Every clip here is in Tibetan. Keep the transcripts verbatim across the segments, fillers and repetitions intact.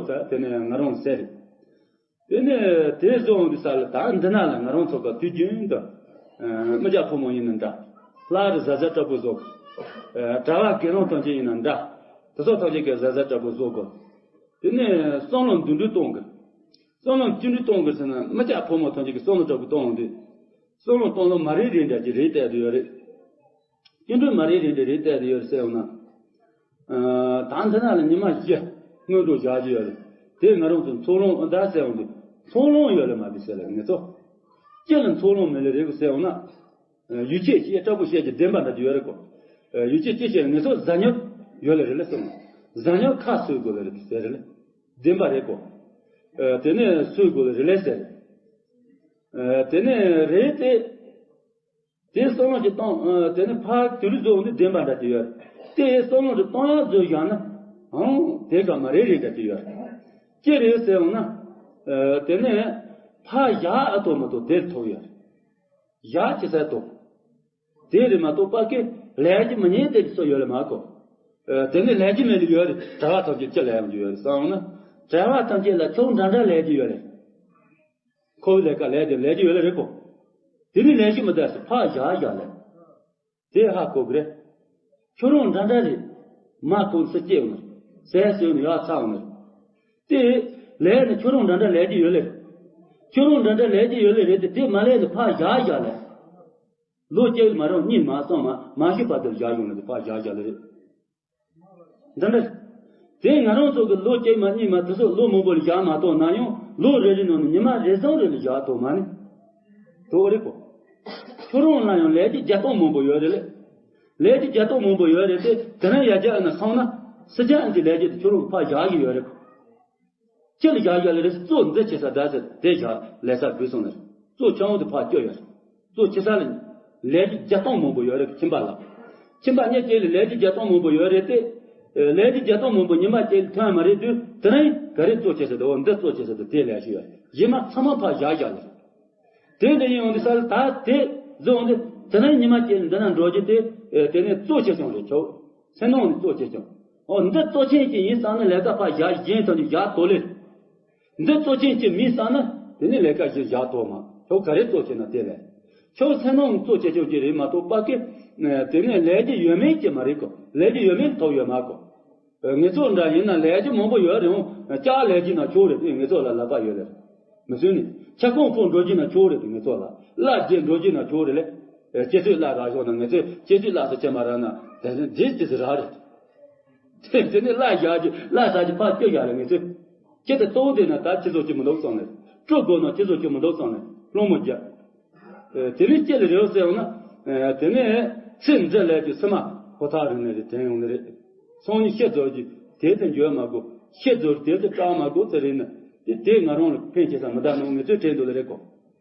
ཟེར་དེ་ནས་ང་རང་ཟེར། དེ་ནས་དེ་བཟོ་འོང་དུས་ས་ལ་ད་འདི་ན་ལ་ང་རང་ཚོ་ག་དུས་རྒྱུན་དུ་མི་སྐྱ་ཕོ་མོ་ཡིན་ན་འདྲ། ལྷ་རི་གཟའ་གཟའ་སྤྲ་པོ་བཟོ་གི། གྲྭ་བ་དགེ་སློང་ཐམས་ཅད་ཡིན་ན་འདྲ། དེ་ཚོ་ཐམས་ཅད་ཀྱི་གཟའ་གཟའ་སྤྲ་པོ་བཟོ་གི། དེ་ནས་བསམ་བློ་འདུ་འདུ་གཏོང་གི། བསམ་བློ་བཅིངས་འགྲོལ་གཏོང་དགོས་ཟེར་ན་མི་སྐྱ་ཕོ་མོ་ཐམས་ཅད་ཀྱིས་བསམ་བློ་དྲག་པོ་གཏོང་དུས། བསམ་བློ་གཏོང་ལོ་མ་རེ་རེ་འདྲ་ཅིག་རེ་བལྟས་དུ་ཡོད་རེད། བཅིངས་འགྲོལ་མ་རེ་རེ་འདྲ་རེ་བལྟས་དུ་ཡོད་རེད་ཟེར་ཡོང་ན། ད་འདི་ན་ལ་ཉི་མ་བཞི་སྔོན་འགྲོ་བཞག་རྒྱུ་ཡོད་རེད། དེ་ང་རང་ཚོ་འཚོ་རླུང་ཨ་ད་ཟེར་ཡོང་དུས་འཚོ་རླུང་ཡོད་ལ་མ་དེ་ཟེར་ལ་ངེད་ཚོ། སྤྱི་ལ་འཚོ་རླུང་མེད་ལ་རེད་གོ་ཟེར་ཡོང་ན། ཡུལ་ཆད་བཤད་སྐྲག་པོ་བཤད་ཀྱི་བདེན་པ་འདྲ་དུ་ཡོད་རེད་གོ། ཡུལ་ཆད་ཅི་བཤད་ངེད་ཚོ་གཟའ་ཉོ་ཡོད་ལ་རེད་ལ་གསུངས། གཟའ་ཉོ་ཁ་གསོས་དགོས་ལ་རེད་ཟེར་རེད་ལ། བདེན་པ་རེད་གོ། དེ་ནས་གསོས་དགོས་ལ་རེད་ལ་ཟེར། དེ་ནས་རེད་དེ། དེ་བསམ་བློ་ཞིག་བཏང་དེ་ནས་ཕར་དུས་རིག་བཟོ་འོང་དུས་བདེན་པ་འདྲ་དུ་ཡོད་རེད། དེ་བསམ་བློ་ཞིག་བཏང་ཡག་བཟོས་བཞག་ན། ཨང་དེ་ག་མ་རེད་རེད་འདྲ་དུ་ཡོད་རེད། ཅི་རེད་ཟེར་འོང་ན། དེ་ནས་ཕར་བཞག་ཨ་ཐོག་མ་ཐོག་དེར་ཐོག་ཡོད་རེད། བཞག་ཅི་ཟེར་ཐོག་དེ་རེད་མ་གཏོགས་པ་ཀི་ལས་ཀྱི་མི་ཉན་དེ་ཀྱི་སུ་ཡོད་ལ་མ་གོ། དེ་ནི་ལས་ཀྱི་མེད་ལ་ཡོད་རེད། གྲྭ་བ་ཐམས་ཅད་ཅི་ལས་ཡོང་རྒྱུ་ཡོད་རེད་བསམ་ན། གྲྭ་བ་ཐམས་ཅད་ལ་ཕྱོགས་འདྲ་འདྲ་ལས་ཀྱི་ཡོད་རེད། ཁོ་བོའི་ལས་ཀ་ལས་དེ་ལས་ཀྱི་ཡོད་ལ་རེད་གོ། དེ་ནི་ལས་ཀྱི་མི་དར་སུ་ཕར་བཞག་བཞག་ལས། དེ་ཧ་གོ་གི་རེད། ཁྱོད་རང་འདྲ་འདྲ་རེད། མ་གོ་སུ་སྐྱེ་ཡོང་ནི། ཟས་ཟོས་ནི་ཡག་ཚ་ཡོང་ནི། དེ་ལས་ནི་ཁྱོད་རང་འདྲ་འདྲ་ལས་ཀྱི་ཡོད་ལ་རེད། ཁྱོད་རང་འདྲ་འདྲ་ལས་ཀྱི་ཡོད་ལ་རེད་དེ་དེ་མ་ལས་ནི་ཕར་བཞག་བཞག་ལས། ལོ་གཅིག་མ་རང་གཉིས་མ་སོང་མ་མ་ཤི་བར་དུ་བཞག་ཡོང་ནི་དེ་ཕར་བཞག་བཞག་ལ་རེད། འདི་འདྲ། དེ་ང་རང་ཚོ་གི་ལོ་གཅིག་མ་གཉིས་མ་དེ་ཚོ་ལོ་མང་པོ་ལ་བཞག་མ་གཏོགས་ན་ཡང་ལོ་རེ་རེ་ནང་ནས་ཉི་མ་རེ་ཟུང་རེ་ལ་བཞག་གཏོགས་མ་ནི། དོ་རེད་གོ། ཁྱོད་རང་ལ་ཡང་ལས་ཀྱི་བརྒྱ་སྟོང་མང་པོ་ཡོད་རེད་ལེ། ལས་ཀྱི་བརྒྱ་སྟོང་མང་པོ་ཡོད་རེད་དེ་དེ་རིང་ཡར་རྒྱས་ཨ་ན་སོང་ན་སྲིད་རྒྱ་ཨ་ནི་ལས་ཀྱི་དེ་ཁྱོད་རང་གི་ཕར་བཞག་གི་ཡོད་རེད་གོ། ཁྱེད་ལ་བཞག་བཞག་ལ་རེད་གཙོ་འདི་བྱེད་ས་ད་ཟེར་དེ་བཞག་ལས་ས་བུད་སོང་ནས་གཙོ་ཆུང་དུ་ཕར་སྐྱོ་ཡོད་རེད། གཙོ་ཆེ་ས་ལ་ལས་ཀྱི་བརྒྱ་སྟོང་མང་པོ་ཡོད་རེད་ཁྱིམ་པ་ལ། ཁྱིམ་པ་གཉིས་ཀྱི་ལ་ལས་ཀྱི་བརྒྱ་སྟོང་མང་པོ་ཡོད་རེད་དེ། ལས་ཀྱི་བརྒྱ་སྟོང་མང་པོ་ཉི་མ་གཅིག་ལ་ཐོན་མ་རེད་དུས་དེ་རིང་ག་རེ་གཙོ་བྱེད་ས་དེ་འོ་འདི་གཙོ་བྱེད་ས་དེ་དེ་ལས་ཞུ་ཡ་གཞན་མ་ཚང་མ་ཕར་བཞག་བཞག་ལ། དེ་འདྲ་ཡིན་ཡོང་དུས་ས་ལ་ད་དེ་བཟོ་འོང་དུས་དེ་རིང་ཉི་མ་གཅིག་ལ་འདི་ན་འགྲོ་རྒྱུ་དེ་དེ་ནས་གཙོ་ཆེ་ཆུང་རེད་ཆོག་སེམས་ནང་ནས་གཙོ་ཆེ་ཆུང་། ཨོ་འདི་གཙོ་ཆེན་གྱི་ཡིན་བསམ་ན་ལས་ཀ་ཕར་བཞག་གཞན་ཐོན་ནས་བཞག་དོ་ལེ། འདི་གཙོ་ཆེན་གྱི་མིན་བསམ་ན་དེ་ནས་ལས་ཀ་གཞན་བཞག་དོ་མ་ཁྱོད་ག་རེ་གཙོ་ཆེ་ན་དེ་ལས། ཁྱོད་སེམས་ནང་གཙོ་ཆེ་ཆུང་གྱི་རེད་མ་གཏོགས་པ་ཀི། དེ་ནས་ལས་ཀྱི་ཡོད་མེད་ཀྱི་མ་རེད་གོ། ལས་ཀྱི་ཡོད་མེད་ཐོབ་ཡོད་མ་གོ། ངེད་ཚོ་འདྲ་ཡིན་ན་ལས་ཀྱི་མང་པོ་ཡོད་རེད་འོང་ལྕགས་ལས་ཀྱི་ན་ཆོག་རེད་དེ་ངེད་ཚོ་ལ་ལབ་པ་ཡོད་རེད། མི་སྲིད་ནི་ཁྱབ་ཁོངས་ཕོག་འགྲོ་གྱི་ན་ཆོག་རེད་དེ་ངེད་ཚོ་ལ་བླ་རྒྱས་འགྲོ་གྱི་ན་ཆོག་རེད་ལེ། སྤྱི་འཐུས་བླ་རག་ཤོག་ན་ངེད་ཚོས་སྤྱི་འཐུས་བླ་སུ་ཆེ་མ་རག་ན་དེ་ནི་འདི་ཅི་སི་རག་རེད། དེ་དེ་ནི་བླ་བཞག་གི་བླ་ཟ་གི་ཕར་སྐྱོ་བཞག་ལ་ངེད་ཚོས། ཁྱེད་དེ་གཙོ་བོ་དེ་ན་ད་ཁྱེད་ཚོ་ཅི་མི་འདུག་བསམ་ནས་སྤྲོ་དགོས་ན་ཁྱེད་ཚོ་ཅི་མི་འདུག་བསམ་ནས་སློང་མོ་རྒྱག་དེ་ནི་ཅི་ལ་རེད་ཟེར་ཡོང་ན། དེ་ནི་ཚེ་འདི་ལས་ཀྱི་སེམས་མ་ཁོ་ཐག་རིང་ནས་རེད་དྲན་ཡོང་ནི་རེད། སང་ཉིན་ཤེས་རྫོགས་ཀྱི་དེ་ཚོ་འགྱོད་མ་དགོས། ཤེས་རྫོགས་དེ་ཚོ་སྐྲག་མ་དགོས་ཚེ་རིང་ནི་དེ་དེ་ང་རང་ལ་ཕན་ཆེ་ས་མི་གདའ་ནོ་ངེད་ཚོའི་དྲན་འདུག་ལ་རེད་གོ།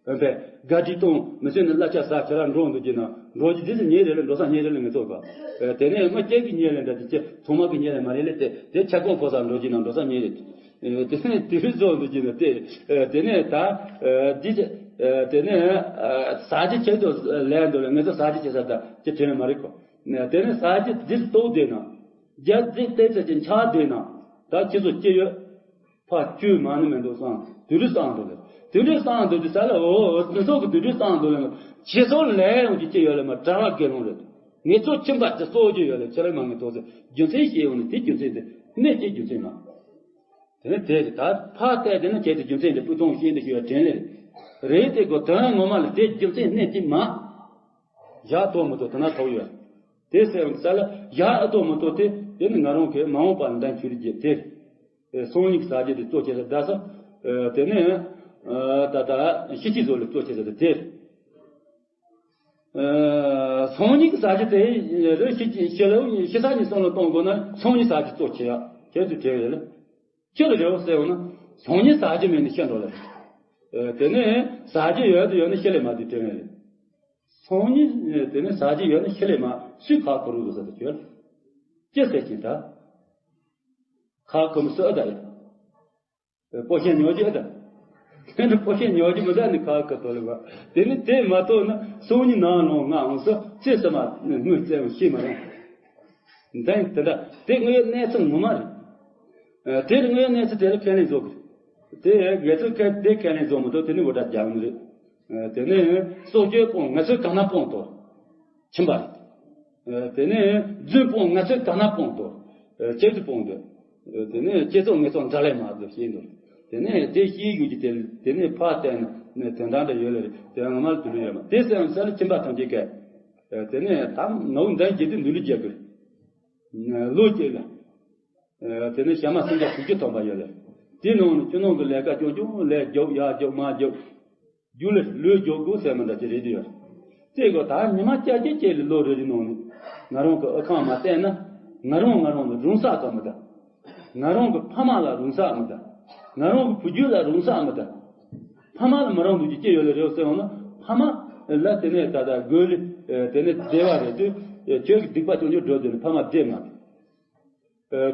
འོན་པས་དགའ་སྒྲིག་གཏོང་མི་ཚེ་ནི་གླ་ཆ་ཟ་ཁྱེད་རང་འགྲོ་འདུག་གྱི་ན་འགྲོ་གྱི་དེ་ཚོ་ཉེ་རེད་ལ་འགྲོ་ས་ཉེ་རེད་ལ་ངེད་ཚོ་ག་དེ་ནས་མི་སྐྱེ་གི་ཉེ་ལ་འདྲ་དེ་ཚོ་ཚང་མ་གི་ཉེ་ལ་མ་རེད་ལ་དེ་དེ་ཆ་ཀོང་ཕོ་ས་འགྲོ་གྱི་ན་འགྲོ་ས་ཉེ་རེད། དེ་ནས་དེ་རིང་བཟོ་འདུག་ཅི་ན་དེ། དེ་ནས་ད། འདི། དེ་ནས། ཟ་རྒྱུ་ཆེད་དུ་ལས་འདུག་ལ་ངེད་ཚོ་ཟ་རྒྱུ་ཆེ་ས་ད་ཅི་དྲན་མ་རེད་གོ། དེ་ནས་ཟ་རྒྱུ་འདིར་གཏོགས་བསྡད་ན། རྒྱ་རྫིག་ཏེ་ཚོད་ཀྱི་འཆར་བསྡད་ན། ད་ཁྱེད་ཚོ་སྐྱེ་ཡོད། ཕ་བཅོས་མ་ནི་མི་འདུག་སང་དུས་རིས་སང་འདུག་ལ། དུས་རིས་སང་འདུག་དུས་ས་ལ་འོ་དུས་ཚོད་ཀྱི་དུས་རིས་སང་འདུག་ལ། ཁྱེད་ཚོ་ལས་ཡོང་གི་སྐྱེ་ཡོད་ལ་མ་གྲྭ་བ་དགེ་སློང་རེད། ངེད་ཚོ་ཁྱིམ་པ་དེ་གཙོ་བོ་ཅི་ཡོད་ལ་ཁྱེད་ལ་མ་ངེས་ཐོག་ཚེ་རྒྱུ་མཚན་ཤེས་ཡོང་ནས་དེ་རྒྱུ་མཚན་དེ་གནད་ཀྱི་རྒྱུ་མཚན་མ། དེ་ནས་དེ་ད་ཕར་བལྟས་དེ་ན་ཁྱེད་ཀྱི་རྒྱུ་མཚན་དེ་སྤུས་གཙང་ཤེས་འདི་ཞུ་བའི་དྲན་ལེ། རེད་དེ་གོ་དོན་ངོ་མ་ལ་དེ་རྒྱུ་མཚན་གནད་ཀྱི་མ། བཞག་ཐོག་མི་ཐོག་དེ་ན་ཐོག་ཡོད། དེ་ཟེར་ཡོང་ས་ལ་བཞག་ཨ་ཐོག་མི་ཐོག་དེ་དེ་ནི་ང་རང་གི་མ་འོངས་པ་ལ་འདན་ཆུ་རི་རྒྱས་དེ། སང་ཉིན་གྱི་ཟ་རྒྱུ་དེ་གཙོ་ཆེ་ས་ད་ས། དེ་ནས་ད་ལྟ་ཤི་ཁྱི་བཟོ་ལ་གཙོ་ཆེ་ས་དེ་དེ། སང་ཉིན་གྱི་ཟ་རྒྱུ་དེ་རེ་ཤི་ཤི་ལ་ཤི་ས་ཉིན་སང་ལ་གཏོང་དགོས་ན་སང་ཉིན་ཟ་རྒྱུ་གཙོ་ཆེ་ཡ་ཁྱེད་ཚོས་དྲན་ཡོད་ལ། ཁྱེད་ལ་རེ་བ་ཟེར་ཡོང་ན་སང་ཉིན་ཟ་རྒྱུ་མེད་ན་ཤི་འགྲོ་ལ། དེ་ནས་ཟ་རྒྱུ་ཡོད་དུ་ཡོད་ན་ཤི་ལས་མ་དུ་དྲན་ཡོད་ལ། སང་ཉིན་དེ་ནས་ཟ་རྒྱུ་ཡོད་ན་ཤི་ལས་མ་སུས་ཁག་ཁུར་རུ་ཟེར་དུ་ཁྱོད་ལ། ཅི་ཟེར་གྱིན་ད། ཁག་ཁུར་མི་སུ་ཨ་ད་ཡོད། པོ་ཤན་ཉོ་རྒྱུ་ཨ་ད། དེ་ནི་པོ་ཤན་ཉོ་རྒྱུ་མི་ད་ནི་ཁག་ཁུར་དོ་ལེ་བ། དེ་ནི་དེ་མ་གཏོགས་ན་སང་ཉིན་ནང་ལོང་ང་འོང་སོ་ཅི་ཟེར་མ་དངུལ་བཙལ་བ་ཤེས་མ་རུང་། འདི་དེ་འདྲ་དེ་དངོས་ཡོད་གནས་ཚུལ་ངོ་མ་རེད། དེར་དངོས་གནས་ཚུལ་དེ་ལ་ཁས་ལེན་བཟོ་དགོས། དེ་དགེ་ཚུལ་ཁས་དེ་ཁས་ལེན་བཟོ་མི་ཐུབ་དེ་ནི་འུར་སྒྲ་རྒྱག་ནི་རེད། དེ་ནི་སྲོག་གཅོད་སྤོང་ངེས་ཚུལ་གང་ན་སྤོང་དོ། ཁྱིམ་པ་རེད། དེ་ནི་རྫུན་སྤོང་ངེས་ཚུལ་གང་ན་སྤོང་དོ། ཁྱེད་ཚོས་སྤོང་དོ། དེ་ནི་ཁྱེད་ཚོ་ངེས་ཚོ་འདྲ་ལས་མ་དོ་ཤེས་འདུག་དེ་ནི་དེ་ཤེས་ཡོད་ཀྱི་དེ་དེ་ནི་ཕར་བལྟས་ན་དོན་དག་འདྲ་ཡོད་ལ་རེད། དེ་ངོ་མ་ལ་དོན་དག་ཡོད་མ་དེ་སེམས་ས་ལ་ཁྱིམ་པ་ཐམས་ཅད་ཀས། དེ་ནི་ད་ནོར་འདང་རྒྱས་དུས་འདུལ་རྒྱག་དགོས། ལོ་གཅིག་ལ། དེ་ནས་ཞག་མ་སུམ་བརྒྱ་དྲུག་ཅུ་ཐམ་པ་ཡོད་ལ། དེའི་ནང་ནས་ཁྱོད་རང་གི་ལས་ཀ་ཅུང་ཅུང་ལས་རྒྱོབ་ཡར་རྒྱོབ་མར་རྒྱོབ། རྒྱུ་ལས་ལོས་རྒྱོབ་དགོས་ཟེར་མི་འདྲ་ཅིག་རེད་དེ་ཡོད། དེ་གོ་ད་ཉི་མ་བརྒྱད་ཅུ་ཅིག་ལས་ལོ་རེ་རེ་ནང་ནས་ང་རང་གི་ཨ་ཁང་མ་བལྟས་ན། ང་རང་ང་རང་ལ་རུང་ས་ག་མི་འདྲ། ང་རང་གི་ཕ་མ་ལ་རུང་ས་མི་འདྲ། ང་རང་གི་བུ་རྒྱུད་ལ་རུང་ས་མི་འདྲ། ཕ་མ་ལ་མི་རུང་དུས་ཀྱི་ཅི་ཡོད་ལ་རེད་ཟེར་བ་ན། ཕ་མ་ལ་དེ་ནས་ད་ལྟ་དགོས་ལས་དེ་ནས་བདེ་བ་རེད་དུས་ཁྱོད་ཀྱི་སྡིག་པ་ཅུང་ཅུང་སྒྲུབ་དེ་ནས་ཕ་མ་བདེ་མ།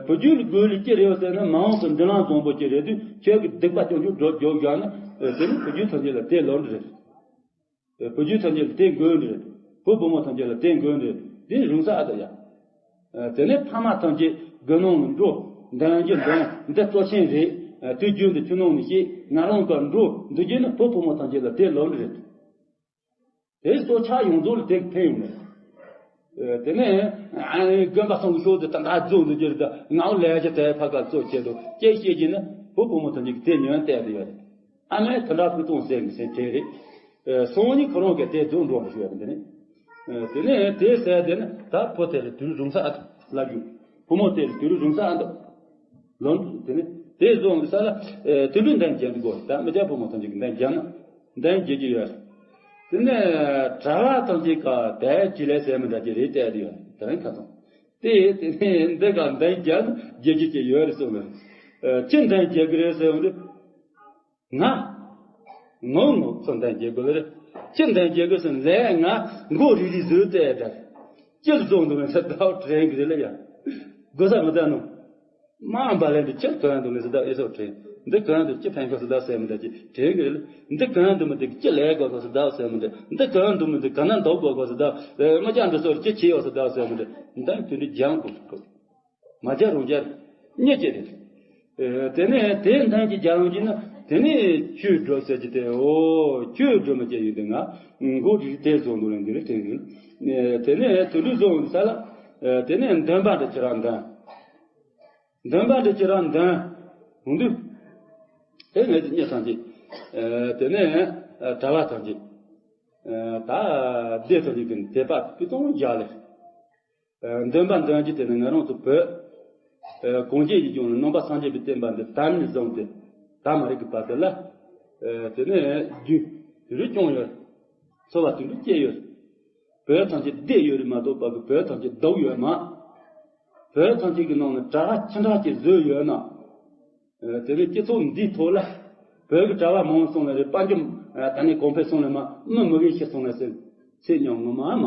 བུ་རྒྱུད་ལ་དགོས་ལས་ཅི་རེད་ཟེར་ན་མ་འོངས་སུ་འབྲིང་ལམ་བཟང་པོ་ཅིག་རེད་དུས་ཁྱོད་ཀྱི་སྡིག་པ་ཅུང་ཅུང་སྒྲུབ་རྒྱུ་བཞག་ན། དེ་ནི་བུ་རྒྱུད་ཐམས་ཅད་ལ་དེ་ལོ་འདྲ་རེད། བུ་རྒྱུད་ཐམས་ཅད་ལ་དེ་དགོས་འདྲ་རེད། བུ་བུ་མོ་ཐམས་ཅད་ལ་དེ་དགོས་འདྲ་རེད། དེ་རུང་ས་ཨ་ད་ཡ། དེ་ནས་ཕ་མ་ཐམས་ཅད་དགོས་ནང་ལ་འགྲོ། འདོན་རྒྱུ་འདོན་འདི་གཙོ་ཆེན་རེད། དུས་རྒྱུན་དུ་ཁྱོད་ནང་ནས་ཤེས་ང་རང་ག་འགྲོ་འདུག་རྒྱུ་ནི་བུ་བུ་མོ་ཐམས་ཅད་ལ་དེ་ལོ་འདྲ་རེད། དེ་གཙོ་ཆགས་ཡོངས་རྫོགས་ལ་དེ་ཕན་ཡོང་མེད། དེ་ནས་དགོན་པ་ཚང་གི་ཤོག་དེ་ད་ད་རྫོགས་འདུག་རྒྱུ་རེད། ད་ང་ལས་ཀྱི་དེ་ཕ་ག་གཙོ་བྱེད་དུ་སྐྱེ་ཤེས་ཀྱི་ནི་བུ་བུ་མོ་ཐམས་ཅད་ཀྱི་དེ་ཉོན་བལྟས་དུ་ཡོད་རེད། ཨ་མས་དེ་འདྲ་ཕུ་ཐུང་ཟེར་མི་སེམས་དྲན་རེད། སོང་ནི་ཁོ་རང་གིས་དེ་རྫོགས་འགྲོ་མི་ཤེས་པ་དེ་ནི། དེ་ནས་དེ་ཟེར་དེ་ནི་ད་བུ་དེ་ལ་དུས་རུང་ས་ཨ་ལབ་རྒྱུ། བུ་མོ་དེ་ལ་དུས་རུང་ས་ཨ་འདུག་ལོ་དེ་ནི་དེ་བཟོ་འོང་གི་ས་ལ། དུད་འགྲོའི་འདན་རྒྱག་འདུག་གོ་ད་མི་སྐྱ་བུ་མོ་ཐམས་ཅད་ཀྱི་འདན་རྒྱག་ན། འདན་རྒྱག་གི་ཡོད། དེ་ནས་གྲྭ་བ་ཐམས་ཅད་ཀ་དལ་གྱིས་ལས་ཟེར་མི་འདྲ་ཅིག་རེད་བལྟས་ཡོད་དེ་རིང་ཁ་སང་། དེ་དེ་ནས་འདི་ག་འདན་རྒྱག་ན་རྒྱག་གི་ཅིག་ཡོད་རེད་གསུངས་ནས། ཅི་འདན་རྒྱག་གི་རེད་ཟེར་འོང་དུས། ང་། ངོ་ངོ་ཚོ་འདན་རྒྱག་དགོས་རེད། ཅི་འདན་རྒྱག་དགོས་ཟེར་ལས་ང་མགོ་རིལ་རིལ་བཟོས་ཏེ་དར། ཅི་བཟོ་འདུག་ནས་ཟེར་ཟླ་བ་དྲན་གི་རེད་ལ་ཡ། དགོས་ས་མི་ལྟ་ནོ། མ་འབའ་ལན་དུ་ཅི་གང་འདུག་ནས་ཟེར་ཟླ་ཨེ་སོགས་དྲན། འདི་གང་འདུག་ཅི་ཕན་གོ་ཟེར་ཟླ་ཟེར་མི་འདྲ་ཅི་དྲན་གི་རེད་ལ། འདི་གང་འདུག་མི་འདུག་ཅི་ལས་གོ་གོ་ཟེར་ཟླ་ཟེར་མི་འདྲ། འདི་གང་འདུག་མི་འདུག་ག་ན་འདོག་གོ་གོ་ཟེར་ཟླ། མ་ཅག་འདི་སོར་ཅི་བྱེད་ཡོད་ཟེར་ཟླ་ཟེར་མི་འདྲ། འདི་དུས་འདི་སྦྱང་དགོས་གོ། མ་རྒྱ་རུང་རྒྱ་རེད། གཉིས་ཀྱི་རེད། དེ་ནས་དེ་འདན་གྱི་རྒྱ་རང་གྱིས་ན་དེ་ནས་ཆོས་སྒྲུབ་ཟེར་གྱི་དེ་འོ་ཆོས་སྒྲུབ་མི་བྱེད་ཡོད་དེ་ང་མགོ་རིལ་དེ་བཟོ་འདུག་ལ་འདི་རེད་དྲན་གི། དེ་ནས་དུད་འགྲོ་བཟོ་འདུག་ས་ལ། དེ་ནས་འདོན་པ་འདྲ་ཁྱེད་རང་འདོན། འདོན་པ་འདྲ་ཁྱེད་རང་འདོན། འོང་དུས། དེ་ངས་དེ་གཉིས་ཐམས་ཅད། དེ་ནས་གྲྭ་བ་ཐམས་ཅད། ད་སྡེ་ཐམས་ཅད་ཀྱི་དད་པ་ཕུན་སུམ་རྒྱ་ལས། འདོན་པ་འདོན་རྒྱུ་དེ་ནི་ང་རང་ཚོ་བོད། གངས་ཅན་གྱི་ལྗོངས་ལ་ནང་པ་སངས་རྒྱས་པའི་བསྟན་པ་འདི་དར་ནས་བཟུང་སྟེ་ད་མ་རིག་གི་བར་དུ་ལ། དེ་ནས་རྒྱུན་དུ་རུ་སྐྱོང་ཡོད། འཚོ་བ་དུ་རུ་སྐྱེལ་ཡོད། བོད་ཐམས་ཅད་བདེ་ཡོད་རེད་མ་གཏོགས་པ་གི་བོད་ཐམས་ཅད་སྡུག་ཡོད་མ། བོད་ཐམས་ཅད་ཀྱི་ནང་ནས་གྲྭ་ཆེ་འདྲ་ཅིག་བཟོས་ཡོད་ན། དེ་ནས་སྤྱི་ཚོགས་འདིའི་ཐོག་ལ་བོད་ཀྱི་གྲྭ་བ་མང་སོང་ལ་རེད། དཔལ་འབྱོར་ད་ནས་གོང་འཕེལ་སོང་ལ་མ་མི་མི་གེ་ཤི་སོང་ལ་ཟེར་ཚེ་ཉམས་ངོ་མ་མ།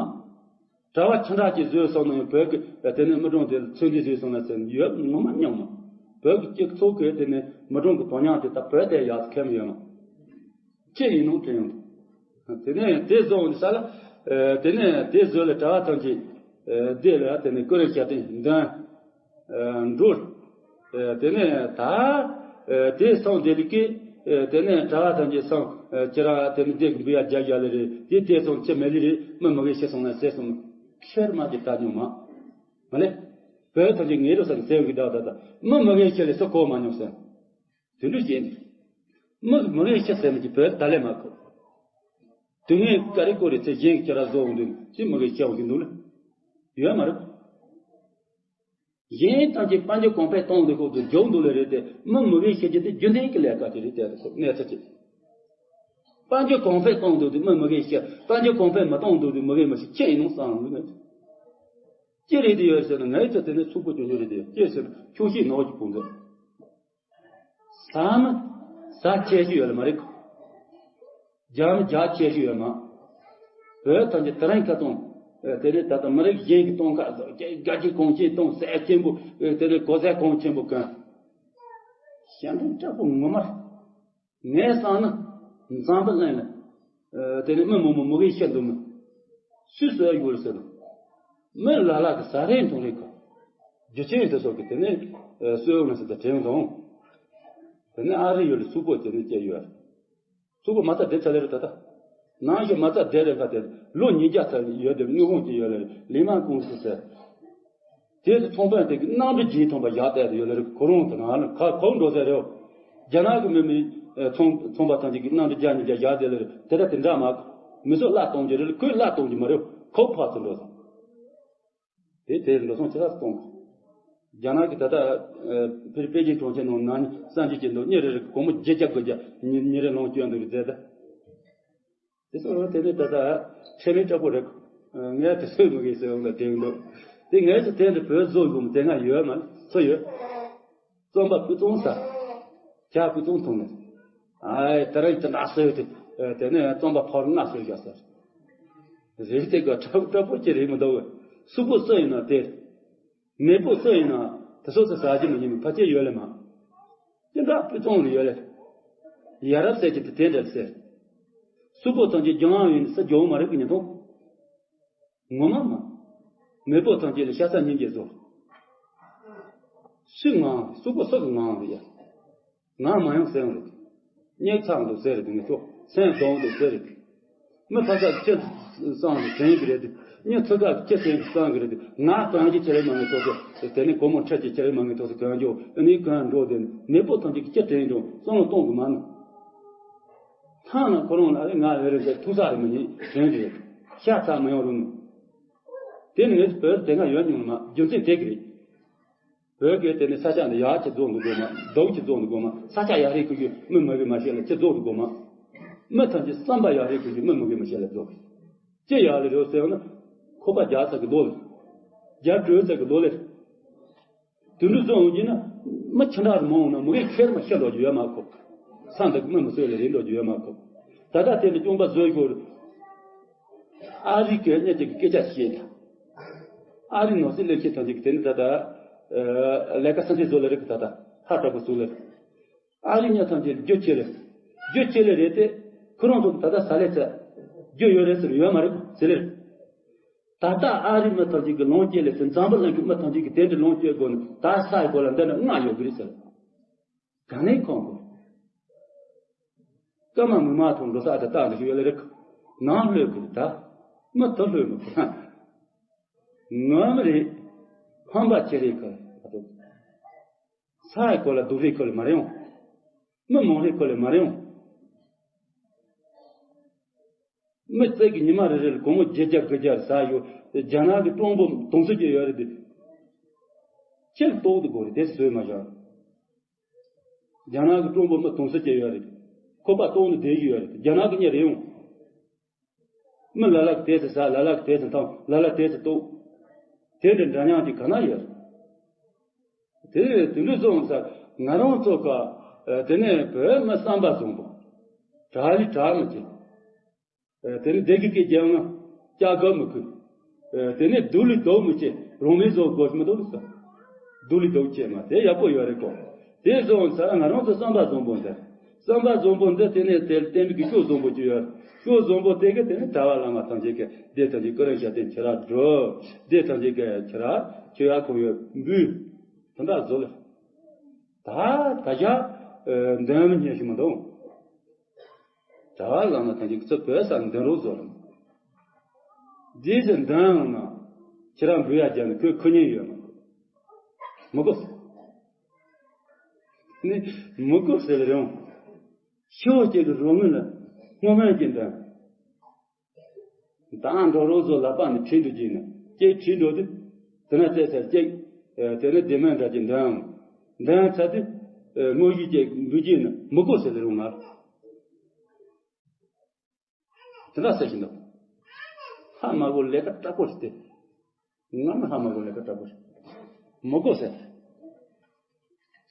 གྲྭ་བ་ཆེ་འདྲ་ཅིག་བཟོས་སོང་ན་ཡང་བོད་ཀྱི་དེ་ནས་མི་གྲངས་དེ་ཚོད་འདི་བཟོས་སོང་ལ་ཟེར་ཡོད་ངོ་མ་སྙམ་མ། བོད་ཀྱི་སྤྱི་ཚོགས་ཀྱི་དེ་ནས་མི་གྲངས་ཀྱི་དོན་སྙིང་དེ་ད་བོད་དེ་ཡག་ཁེམ་ཡོད་མ། ཅི་ཡིན་ནོ་དྲན་ཡོང་། དེ་ནས་དེ་བཟོ་འོང་ས་ལ། དེ་ནས་དེ་བཟོ་ལ་གྲྭ་བ་ཐམས་ཅད། དེ་ལ་དེ་ནས་ཀུ་རེ་བྱ་སྟེ་འདོན། འགྲོ། དེ་ནས་ད། དེ་སོང་དེ་ལ་ཀི། དེ་ནས་གྲྭ་བ་ཐམས་ཅད་སོང་། ཁྱེད་རང་དེ་ནས་དེ་གི་འབུ་ཡ་རྒྱ་རྒྱ་ལ་རེད་དེ་དེ་སོང་ཅི་མེད་ལི་རེད་མི་མི་གེ་ཤི་སོང་ན་ཟེར་སོང་། ཁེར་མ་གི་ད་ཉོ་མ། མ་ལེ། བོད་ཐམས་ཅད་ངེས་རུ་སང་ཟེར་གི་ད་ད་ད་མི་མི་གེ་ཤི་ལི་སོ་གོ་མ་ཉོ་ཟེར། དེ་འདྲ་བྱས་ནས། མི་མི་གེ་ཤི་ཟེར་མི་གི་བོད་ད་ལེ་མ་གོ། དུས་ངན་ཀ་རི་ཀོ་རི་ཚེ་གཞན་གྱི་ཁྱེད་ར་བཟོ་འོང་དུས་ཅི་མི་གེ་ཤི་འོང་གི་འདུག་ལ། ཡོད་མ་རེད། གཞན་ཐམས་ཅད་དཔལ་འབྱོར་གོང་འཕེལ་གཏོང་འདོད་ཁོག་ཏུ་འཇོག་འདུག་ལེ་རེད་དེ་མི་མི་གེ་ཤི་རྒྱུ་དེ་རྒྱུན་ལྡན་གྱི་ལས་ཀ་དེ་རེད་དེ་གནས་ཚུལ་ཅིག་དཔལ་འབྱོར་གོང་འཕེལ་གཏོང་འདོད་དུས་མི་མི་གེ་ཤི། དཔལ་འབྱོར་གོང་འཕེལ་མི་གཏོང་འདོད་དུས་མི་གེ་མི་ཤི་ཅི་ཡིན་ནོ་བསམ་ལུགས་མེད། ཅི་རེད་དེ་ཡོད་ཟེར་ན་ངའི་ཚོ་དེ་ནས་ཕྱུག་པོ་ཅུང་ཅུང་རེད་དེ་ཅི་ཟེར་ན་ཁྱོད་ཤི་ནོར་གྱི་ཕུང་འདོད། ཟ་མི་ཟ་ཆེ་ཤོས་ཡོད་ལ་མ་རེད། རྒྱག་མི་རྒྱག་ཆེ་ཤོས་ཡོད་མ། བོད་ཐམས་ཅད་དེ་རིང་ཁ་ཐོང་། དེ་ནས་ད་ལྟ་མི་རིགས་གཞན་གྱི་གཏོང་ཁ་དགའ་སྐྱིད་གོང་ཆེན་གཏོང་ཟས་ཆེན་པོ། དེ་ནས་གོ་ཟས་གོང་ཆེན་པོ་གོན། ཞེ་འདྲ་དྲག་པོ་ངོ་མ། ངས་བསམ་ན། འཛམ་བུ་གླིང་ལ། དེ་ནས་མི་མང་མང་མི་གེ་ཤི་འདུག་མི། སུས་གསོད་ཡོད་ཟེར་ན། མི་ལ་ལ་གི་ཟ་རེས་འཐུང་རེས་གོ། རྒྱུ་ཆེན་དེ་སོགས་ཀྱི་དེ་ནས་གསོལ་བ་ཟེར་ཏེ་དྲན་དང་། དེ་ནས་ཨ་རི་ཡུལ་ལ་སུག་པོ་དེ་ནས་སྐྱེས་ཡོད། སུག་པོ་མ་རྩ་བསྡད་ཚར་ལེ་རུ་ད་ལྟ། ནང་གི་མ་རྩ་བསྡད་རེ་ཁ་དེ་ལོ་ཉིས་བརྒྱ་ཚར་ཡོད་དེ་དངུལ་ཁང་ཅིག་ཡོད་ལེ་ལི་མ་ཀུང་སི་ཟེར། དེ་དུ་ཚོང་དཔོན་དེ་གི་གནམ་གྲུ་བརྒྱུད་ཐོན་པ་བཞག་བསྡད་དེ་ཡོད་ལེ་རུ་ཁོ་རང་དུ་ང་ལ་ཁ་ཁོག་འགྲོ་ཟེར་རེད། རྒྱ་ནག་གི་མི་མི་ཚོང་ཚོང་པ་ཐམས་ཅད་ཀྱི་གནམ་གྲུ་བརྒྱ་ཉིས་བརྒྱ་བཞག་བསྡད་ལེ་རུ་དེ་ལྟ་དེ་འདྲ་མ་མི་ཚོ་གླ་གཏོང་རྒྱུ་རེད་ལེ་ཁོས་གླ་གཏོང་རྒྱུ་མ་རེད་ཁོ་ཕར་ཚུར་འགྲོ་ཟེར། དེ་དེར་འགྲོ་སོང་ཅི་ལ་གཏོང་། རྒྱ་ནག་གི་ད་ལྟ་ཕེར་པེ་ཅིན་གྲོང་ཁྱེར་ནང་ན་ནི་གསར་འགྱུར་གྱི་འདུག་ཉིན་རེ་རེ་སྒོར་མོ་བརྒྱད་བརྒྱ་དགུ་བརྒྱ་ཉིན་ཉིན་རེ་ལོངས་སྤྱོད་འདུག་རེད་ཟེར་ད། དེ་སོང་དེ་ནས་ད་ལྟ་ཁྲེལ་མེད་དྲག་པོ་རེད། ངས་དེ་སོས་མི་དགོས་ཟེར་འོང་ལ་དྲན་འདུག་དེ་ངས་ཀྱི་དེ་འདྲ་བོད་བཟོ་དགོས་མི་དེ་སྔ་ཡོད་མ་ཚོ་ཡོད། རྩོམ་པ་སྤུས་གཙང་ས། ཇ་སྤུས་གཙང་འཐུང་ནས། ཨའི་ད་རེས་ཅི་འདྲ་སོས་ཏེ། དེ་ནས་རྩོམ་པ་ཕར་ང་སོས་བཞག་ཟེར། རེད་དེ་ག་དྲག་དྲག་པོ་ཅི་རེད་མི་འདུག་སུག་པོ་སུ་ཡིན་ན་དེ། མེས་པོ་སུ་ཡིན་ན་དེ་སོ་སོ་ཟ་རྒྱུ་མི་ཉན་མི་ཕལ་ཆེར་ཡོད་ལེ་མ། ཅི་འདྲ་སྤུས་གཙང་ལ་ཡོད་ལེ། ཡ་རབས་ཟེར་གྱི་དེ་དེ་འདྲ་ཟེར། སུག་པོ་ཐམས་ཅད་རྒྱང་ཡིན་ས་རྒྱང་མ་རེད་གི་ཉན་ཐོང་། ངོ་མ་མ། མེས་པོ་ཐམས་ཅད་ལ་ཤ་ཚ་སྙིང་རྗེ་བཟོ། སུས་ངའང་སུག་པོ་སུ་གི་ངའང་རེད་ཡ། ང་མ་ཡོང་ཟེར་ཡོང་རེད། སྙེག་ཚང་འདུག་ཟེར་རེད་ངས་ཚོ་སེམས་གདོང་འདུག་ཟེར་རེད། མི་ཕ་ས་ཁྱི་གཙང་དུ་དྲན་གི་རེད། མྱི་ཚུ་ག་ཁྱི་སེམས་གཙང་གི་རེད། ང་གང་གི་ཁྱི་རེད་མ་ངས་ཚོ་ཚོ་དེ་ནས་སྒོར་མོ་ཁྲི་གཅིག་ཁྱི་རེད་མ་ངས་ཚོ་ཚོ་གང་འཇོག་ཨ་ནི་གང་འགྲོ་དེ་མེས་པོ་ཐམས་ཅད་ཀྱི་ཁྱི་དྲན་འགྲོ་བསམ་བློ་གཏོང་གི་མ་ནུ། ཐང་ན་ཁོ་རང་ལ་ཨ་རེ་ང་ཨེ་རེད་ཟེར་ཐུག་ས་རེད་མ་ཉེས་དྲན་གི་རེད། ཤ་ཚ་མ་ཡོང་རུང་ནུ། དེ་ནི་ངས་བོད་དེ་སྔ་ཡོད་མྱོང་མ་རྒྱུ་མཚན་དེ་གི་རེད། བོད་སྐད་དེ་ནི་ས་ཆ་འདི་ཡག་ཅིག་རྫོགས་འདུག་དགོས་མ་སྡུག་ཅིག་རྫོགས་འདུག་དགོས་མ་ས་ཆ་ཡག་རེད་ཁུལ་གྱི་མི་མ་གི་མ་ཤེས་ལ་ཅི་རྫོགས་འདུག་དགོས་མ། མི་ཐམས་ཅད་བསམ་པ་ཡག་རེད་ཁུལ་གྱི་མི་མ་གི་མ་ཤེས་ལ་རྫོགས། ཅི་ཡག་ལེ་རེད་ཟེར་ན། ཁོ་པ་རྒྱག་ཚ་གི་ལོ་ལེ། རྒྱག་གྲོལ་ཚ་གི་ལོ་ལེ། དུད་འགྲོ་བཟོ་འོང་གྱི་ན། མི་ཁྱི་འདྲ་རུ་མ་འོང་ན་མི་གའི་ཁེར་མ་ཤི་འགྲོ་རྒྱུ་ཡོད་མ་ཁོ། ས་འདི་མི་མི་བཟོས་ལེ་རེད་འགྲོ་རྒྱུ་ཡོད་མ་ཁོ། ད་ལྟ་དེ་ནི་སྐྱོང་པ་བཟོས་ཤོར། ཨ་རི་གི་གནས་དེ་གི་སྐད་ཆ་བཤད་ད། ཨ་རི་ནོར་སྲིད་ལས་བྱེད་ཐམས་ཅད་ཀྱི་དེ་ནི་ད་ལྟ། ལས་ཀ་སེམས་ཅན་བཟོ་ལེ་རེད་གི་ད་ལྟ་ཧ་དྲག་པོ་བཟོ་ལེ། ཨ་རི་གནས་ཐམས་ཅད་རྒྱུ་ཆེ་ལེ། རྒྱུ་ཆེ་ལེ་རེད་དེ། ཁོ་རང་ཚོ་ད་ལྟ་ས་ལེ་ཚ། རྒྱུ་ཡོད་རེད་ཟེར་ཡོད་མ་རེད་ཟེར་ལེ། ད་ལྟ་ཨ་རི་མི་ཐམས་ཅད་ཀྱི་ལོངས་སྤྱད་ལེ་ཚེ་འཛམ་བུ་གླིང་གི་མི་ཐམས་ཅད་ཀྱི་དེ་འདྲ་ལོངས་སྤྱད་དགོས་ནི་ད་ས་ཡི་གོ་ལ་འདི་འདྲ་ལྔ་ཡོད་གི་རེད་ཟེར། ག་ནས་ཁོང་གོ། སྐར་མ་མིག་དམར་ཐོག་འགྲོ་ས་ཨ་ད་ལྟ་འདི་ཞིག་ཡོད་ལེ་རེད། ནང་ལྷོད་གི་རེད་ད། མི་ད་ལྷོད་མི་ཁོ། ངོ་མ་རེད། ཕམ་པ་ཆེ་རེད་གི་ཨ་ད། ས་ཡི་གོ་ལ་སྡུག་རེད་གོ་ལ་མ་རེད་འོང་། མི་མང་རེད་གོ་ལ་མ་རེད་འོང་། མི་རྩེ་གི་ཉི་མ་རེ་རེ་ལ་སྒོར་མོ་བརྒྱད་བརྒྱ་དགུ་བརྒྱ་ཟ་ཡོད། རྒྱ་ནག་གི་ཀྲུང་བོ་དུང་སུ་གྱི་ཡོད་རེད་དེ། ཁྱེད་ལྟོགས་དུ་དགོས་རེད་དེ་བཟོས་མ་བཞག་རྒྱ་ནག་གི་ཀྲུང་བོ་མི་དུང་སུ་གྱི་ཡོད་རེད། ཁོ་པ་ལྟོགས་ནས་བསྡད་ཀྱི་ཡོད་རེད་རྒྱ་ནག་གི་གཉེར་རེ་ཡོང་། མི་ལ་ལ་གི་དེ་ཚོ་ཟ་ལ་ལ་གི་དེ་ཚོ་འཐུང་ལ་ལ་དེ་ཚོ་ལྟོགས། དེ་འདྲ་འདྲ་མཉམ་གྱི་ག་ན་ཡོད་རེད། དེ་དུད་འགྲོ་བཟོ་འོང་ས་ང་རང་ཚོ་ག་དེ་ནས་བོད་མི་བསམ་པ་བཟང་པོ། དྲག་ལི་དྲག་མི་བྱེད། དེ་ནས་སྡེ་དགེ་སྐད་རྒྱབ་ན་སྐྱ་གབ་མི་ཁུལ། དེ་ནས་སྡུག་ལི་སྡུག་མི་བྱེད་རང་མི་བཟོ་དགོས་མི་འདུག་ས། སྡུག་ལི་སྡུག་བྱེད་མ་དེ་ཡག་པོ་ཡོད་རེད་གོ། དེ་བཟོ་འོང་ས་ང་རང་ཚོ་བསམ་པ་བཟང་པོ་འདི། བསམ་པ་བཟང་པོ་འདི་དེ་ནས་དེ་བསྟན་པའི་གི་སྐྱོ་བཟང་པོ་ཅིག་ཡོད། སྐྱོ་བཟང་པོ་དེ་གི་དེ་ནས་གྲྭ་བ་བླ་མ་ཐམས་ཅད་ཀྱི་སྡེ་ཐམས་ཅད་ཀྱི་ཀུ་རེ་ཤ་དེ་ཁྱེད་ར་འགྲོ། སྡེ་ཐམས་ཅད་ཀྱི་ཁྱེད་ར་ཁྱེད་ཡ་ཁོ་ཡོད་འབུལ། དོན་དག་བཟོ་ལེ། ད་ད་ཞག་འདོན་མི་ཉན་ཞིག་མི་འདུག་གྲྭ་བ་བླ་མ་ཐམས་ཅད་ཀྱི་ཚུར་བོད་ས་འདོན་རོགས་བཟོ་ལེ། རྗེས་སུ་འདོན་ཡོང་ན་ཁྱེད་ར་འབུལ་ཡ་རྒྱབ་ནས་ཁོས་ཁུ་ཉན་ཡོད་མི་འདུག་མི་དགོས་ཟེར། ནི་མི་དགོས་ཟེར་རེད་འོང་། ཤི་བོ་སྐྱེ་གི་རོ་ངན་ལ་སྔོ་སྨན་གྱི་འདོན། ད་འགྲོ་རོགས་ཚོ་ལག་པ་ནས་ཁྲིད་འགྲོ་གྱིན་ན་སྐྱེ་ཁྲིད་འགྲོ་དུས། དེ་ན་བཙས་ཚར་སྐྱེ། དེ་ནས་བདེ་སྨོན་འདྲ་གྱི་འདོན། འདོན་ཚར་དུས། དངོས་གཞི་སྐྱེ་འབུལ་གྱིན་ན་མི་དགོས་ཟེར་ལེ་རུང་ང་། དེ་འདྲ་ཟེར་གྱིན་འདུག་ཧ་མ་གོ་ལས་ཀ་དྲག་པོ་ཞིག་སྟེ། ང་ནི་ཧ་མ་གོ་ལས་ཀ་དྲག་པོ་ཞིག་མི་དགོས་ཟེར།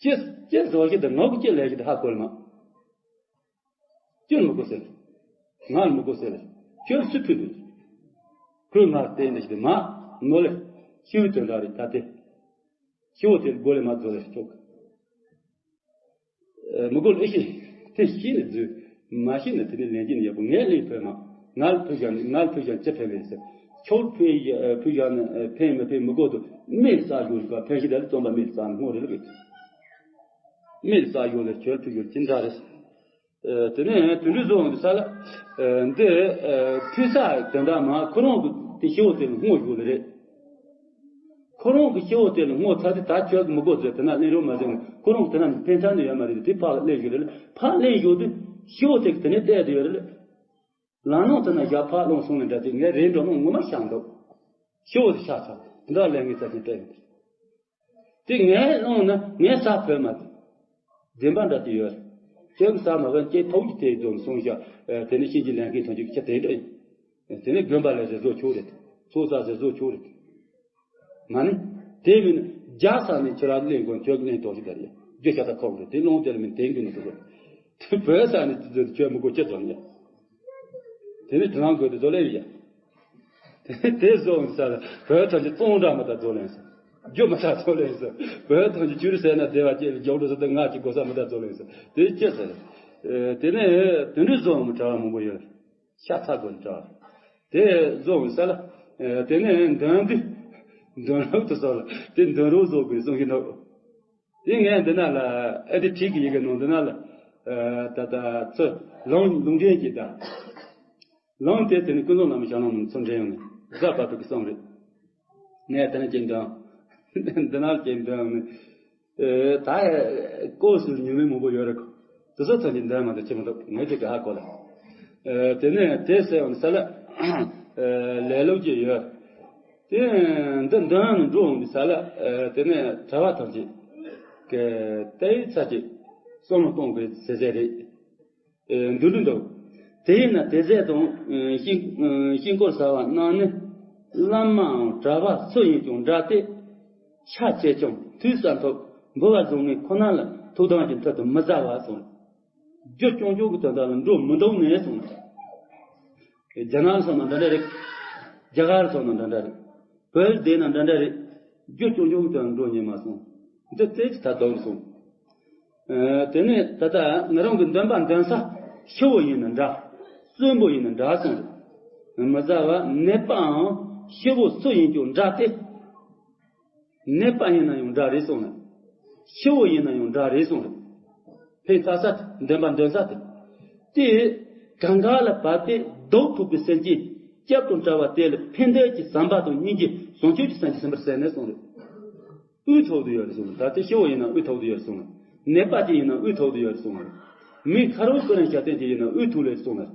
ཅི་ཅི་བཟོ་ཞིག་དང་ངག་གི་ཅི་ལས་ཞིག་དང་ཧ་གོ་ལ་མ། ཁྱོད་མི་དགོས་ཟེར། ང་ལ་མི་དགོས་ཟེར། ཁྱོད་སུ་ཕུད་དུ། ཁོས་ང་བལྟས་ནས་ཞིག་མ་ནོ་ལེ། ཤི་བོའི་དོན་དག་རེད་ད་དེ། ཤི་བོ་དེ་སྒོ་ལས་མ་རྫོགས་ལེ་ཆོག་མི་དགོས་ལེ་ཤི། དེ་ཤི་ནས་རྫུས། མ་ཤི་ནས་དེ་ནས་ལན་གྱིན་ཡག་པོ་ངས་ལན་ཕོད་མ། ང་ལ་ཕུད་ཀྱང་ང་ལ་ཕུད་ཀྱང་ཅི་ཕན་མེད་ཟེར། ཁྱོད་ཕུད་ཕུད་བཞག་ནས་ཕན་མི་ཕན་མི་དགོས་དུ་མེར་ཟག་ཞོར་ག་ཕན་ཞིག་དེ་ལ་རྩོམ་པ་མེར་ཟག་ནས་སྔོ་རེ་ལ་གི། མེར་ཟག་ཞོར་ལ་ཁྱོད་ཕུད་ཞོར་ཅི་འདྲ་རེད། དེ་ནས་དུད་འགྲོ་བཟོ་འོང་དུས་ས་ལ། འདི་ཕུད་ས་དོན་དག་མ་ཁོ་རང་གི་དེ་ཤི་བོ་དེ་ལ་སྔོ་ཞོར་ལ་རེད། ཁོ་རང་གི་སྐྱེ་བོ་དེ་ལ་ངོ་ཚ་དེ་ད་ཁྱོད་ཀྱི་མི་དགོས་ཟེར་དེ་ན་གླེང་རོགས་མ་ཟེར་ནས་ཁོ་རང་གི་དེ་ན་ཕན་ཐོགས་ནི་ཡོད་མ་རེད། དེ་ཕར་གླེང་ཞོར་རེད། ཕར་གླེང་ཞོར་དུས་སྐྱེ་བོ་དེ་གི་དེ་ནས་བལྟས་དེ་ཡོད་རེད། ལམ་ནང་དེ་ན་ཞག་ཕར་ལོང་སོང་ནས་འདྲ་ཅིག་ངས་རེད་འགྲོ་ནོ་ངོ་མ་ཤར་འདུག་སྐྱེ་བོ་དེ་ཤར་ཚར་དེ་འདྲ་ལས་ངས་ཚ་ཅིག་བལྟས་ཡོད། དེ་ངས་ལོང་ན་ངས་ས་ཕོད་མ་དེ། བདེན་པ་འདྲ་དེ་ཡོད་རེད། ཁྱོད་ཀྱི་ས་མ་བན་ཅེ་ཐོག་གི་དེ་རྫོང་སོང་ཞག་དེ་ནས་ཤིན་ཅི་ལན་ཁན་ཐོན་ཅིག་ཁྱེད་དེ་འདྲ་ཡིན། དེ་ནས་དགོན་པ་ལ་རེ་བཟོ་ཆོག་རེད། ཚོགས་ས་རེ་བཟོ་ཆོག་རེད། མ་ནི། དེ་མིན་རྒྱ་ས་ནས་ཁྱོད་རང་གླེང་དགོས་ཁྱོད་གླེང་ཐོག་ཞིག་དར་ཡ། རྒྱུ་ཤ་ད་ཁོག་འདུག་དེ་ལོང་དེ་ལ་མིན་དེང་གི་ནི་འདུག་དེ་བོད་ས་ནས་དེ་ཁྱོད་མི་དགོས་ཅི་བཟོ་ནི་ཡ། དེ་ནས་དྲི་ལང་དགོས་དེ་བཟོ་ལེ་ཡ། དེ་བཟོ་ས་ལ་བོད་ཐམས་ཅད་གཙང་སྦྲ་མི་ད་བཟོ་ལེན་ས། རྒྱུ་མི་ད་བཟོ་ལེན་ས། བོད་ཐམས་ཅད་ཆུ་རུ་ཟས་ན་བདེ་བ་སྐྱེ་བའི་རྒྱུ་འགྲོ་ས་དེ་ང་ཅིག་དགོས་ས་མི་ད་བཟོ་ལེན་ས། དེ་ཅི་ཟེར། དེ་ནས་དེ་འདྲའི་བཟོ་མི་གྲྭ་བ་མང་པོ་ཡོད། ཤ་ཚ་དགོས་ནི་འདྲ། དེ་བཟོ་བའི་ས་ལ། དེ་ནས་འདོན་དུས། འདོན་རོགས་དུ་སོགས་ལ་དེ་འདོན་རོགས་བཟོ་དགོས་གསུང་གི་འདུག་དེ་ངས་འདི་ན་ལ་ཨེ་དེ་བྲིས་ཀྱི་ཡི་གེ་ནང་འདི་ན་ལ། ད་ལྟ་ཚོ་ལུང་ལུང་འདྲེན་གྱི་ད། ལུང་དེ་དེ་ནི་ཀུན་བཟང་བླ་མའི་ཞལ་ལུང་ནང་ཚུར་འདྲེན་ཡོང་ནས་གཟའ་བབ་པའི་གི་གསུང་རེད། ངས་དེ་ནས་ཅིག་འདོན། འདི་ན་ཅིག་འདོན་ནས། ད་ཀོ་སུ་ཉུང་མི་མང་པོ་ཡོད་རེད། དེ་ཚོ་ཐོན་གྱི་འདོན་མ་འདོན་ཅི་མ་འདུག་ངས་དེ་ག་ཧ་གོ་ལ། དེ་ནས་དེ་ཟེར་བ་ནི་ས་ལ་ལས་ལུགས་ཀྱི་ཡོད། དེ་འདི་འདོན་ནས་འགྲོ་འོང་གི་ས་ལ་དེ་ནས་གྲྭ་བ་ཐམས་ཅད་ཀྱི་དེའི་ཚ་ཅིག་བསམ་བློ་གཏོང་དགོས་ཟེར་ཟེར་རེད། འདུན་འདུན་འདུག་དེས་ན་དེ་ཟས་དང་ཤིང་ཤིང་ཀོར་ཟ་བ་རྣམས་ནི་བླ་མའམ་གྲྭ་བ་སུ་ཡིན་ཀྱང་འདྲ་སྟེ། ཆ་བྱེད་ཀྱང་དུས་ས་མཐོ་འབུལ་བ་བཟང་ངན་ཁོ་ན་ལ་ཐུགས་དམ་གྱི་མཐུ་དུ་མི་བཟའ་བ་གསུངས། རྒྱུ་རྐྱང་རྐྱང་གི་དོན་དག་ལ་འགྲོ་མི་འདུག་ནས་གསུངས། རྒྱ་ནག་སོང་ན་འདྲ་འདྲ་རེད། རྒྱ་གར་སོང་ན་འདྲ་འདྲ་རེད། བོད་བསྡད་ན་འདྲ་འདྲ་རེད། རྒྱུ་རྐྱང་རྐྱང་གི་དོན་ལ་འགྲོ་ཉན་མ་སོང་། འདི་རྩེ་གཅིག་ད་དོག་སོང་། དེ་ནས་ད་ལྟ་ང་རང་གི་འདོན་པ་འདོན་ས་ཤི་བོ་ཡིན་ན་འདྲ། གསོན་པོ་ཡིན་ན་འདྲ་སོང་། མི་བཟའ་བ་ནད་པའང་ཤི་བོ་སུ་ཡིན་ཀྱང་འདྲ་སྟེ། ནད་པ་ཡིན་ན་ཡང་འདྲ་རེད་སོང་ན། ཤི་བོ་ཡིན་ན་ཡང་འདྲ་རེད་སོང་རེད། ཕན་བཏགས་ས་འདོན་པ་འདོན་ས་དེ། དེ་གང་ག་ལ་བབས་ཏེ་སྡུག་ཐུག་པའི་སེམས་ཅན་སྐྱབས་དང་བྲལ་བ་དེ་ལ་ཕན་བདེ་གི་བསམ་པ་དང་སྙིང་རྗེ་བྱང་ཆུབ་ཀྱི་སེམས་ཀྱིས་ཟིན་པར་ཟད་ནས་སོང་རེད། འུ་ཐུག་ཏུ་ཡོད་རེད་སོང་ད་དེ་ཤི་བོ་ཡིན་ན་འུ་ཐུག་ཏུ་ཡོད་རེད་སོང་ན། ནད་པ་ཅིག་ཡིན་ན་འུ་ཐུག་ཏུ་ཡོད་རེད་སོང་ན། མི་ཁ་རོག་ཀུན་ནས་ཞབས་བརྟན་ཅིག་ཡིན་ན་འུ་ཐུག་ལེ་རེད་སོང་ན།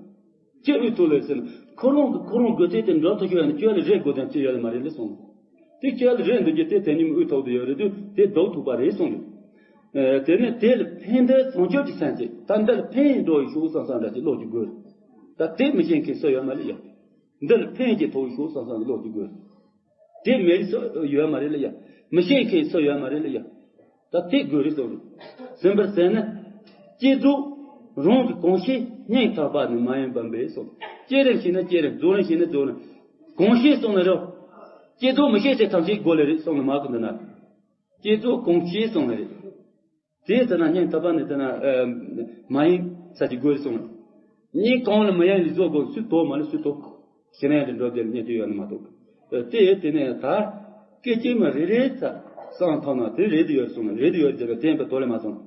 ཅི་འུ་ཐུག་ལེ་ཟེར་ན་ཁོ་རང་གི་ཁོ་རང་དགོས་ཚད་དེ་འགྲུབ་ཐུབ་ཀྱི་ཡོད་ན་ཁྱོད་ལ་རེ་དགོས་དོན་ཅི་ཡོད་ལ་མ་རེད་ལེ་སོང་། དེ་ཁྱོད་ལ་རེ་འདུག་རྒྱུ་དེ་དེ་ཉིད་འུ་ཐུག་ཏུ་ཡོད་རེད་དུས་དེ་སྡུག་ཐུག་པ་རེད་སོང་། དེ་ནས་དེ་ལ་ཕན་བདེ་བྱང་ཆུབ་ཀྱི་སེམས་ཅིག་ད་འདི་ལ་ཕན་འགྲོ་ཡི་ཤོག་བསམ་བསམ་འདྲ་ཅིག་བློ་ཅིག་དགོས། ད་དེ་མི་ཤེས་མཁན་སུ་ཡོད་མ་རེད་ཡ། འདི་ལ་ཕན་ཅིག་ཐོགས་ཤོག་བསམ་བསམ་བློ་ཅིག་དགོས། དེ་མེད་སུ་ཡོད་མ་རེད་ལ་ཡ། མི་ཤེས་མཁན་སུ་ཡོད་མ་རེད་ལ་ཡ། ད་དེ་དགོས་རེད་སོ། ཟིན་པར་ཟད་ན། བསྐྱེད་རྫོགས་རང་གི་གང་ཤེས་སྙིང་ཐག་པ་ནས་མ་ཡེངས་པ་འབད་སོ། བསྐྱེད་རིམ་ཤེས་ན་བསྐྱེད་རིམ་རྫོགས་རིམ་ཤེས་ན་རྫོགས་རིམ། གང་ཤེས་སོང་ན་རེད། བསྐྱེད་རྫོགས་མི་ཤེས་ཚེ་ཐམས་ཅད་དགོས་ལེ་རེད་སོང་ན་མ་གི་འདི་ན། བསྐྱེད་རྫོགས་གང་ཤེས་སོང་ན་རེད། དེ་ལྟ་ན་སྙིང་ཐག་པ་ནས་ལྟ་ན་མ་ཡེངས་ས་ཅིག་དགོས་རེད་སོང་ན། སྙིང་གང་ལ་མི་ཡེངས་ནས་རྫོགས་དགོས་སུས་དོགས་མ་ལ་སུས་དོགས། ཤེས་ན་ཡང་འགྲོ་བདེ་ལ་གནས་དུས་ཡོད་ནི་མ་གཏོགས། དེ་དེ་ནས་ད་སྐད་ཅིག་མ་རེ་རེ་ཚ་སང་ཐོག་ན་དེ་རེད་དུ་ཡོད་སོང་ན་རེད་དུ་ཡོད་ཟེར་ན་བསྟན་པའི་དོ་ལས་མ་སོང་།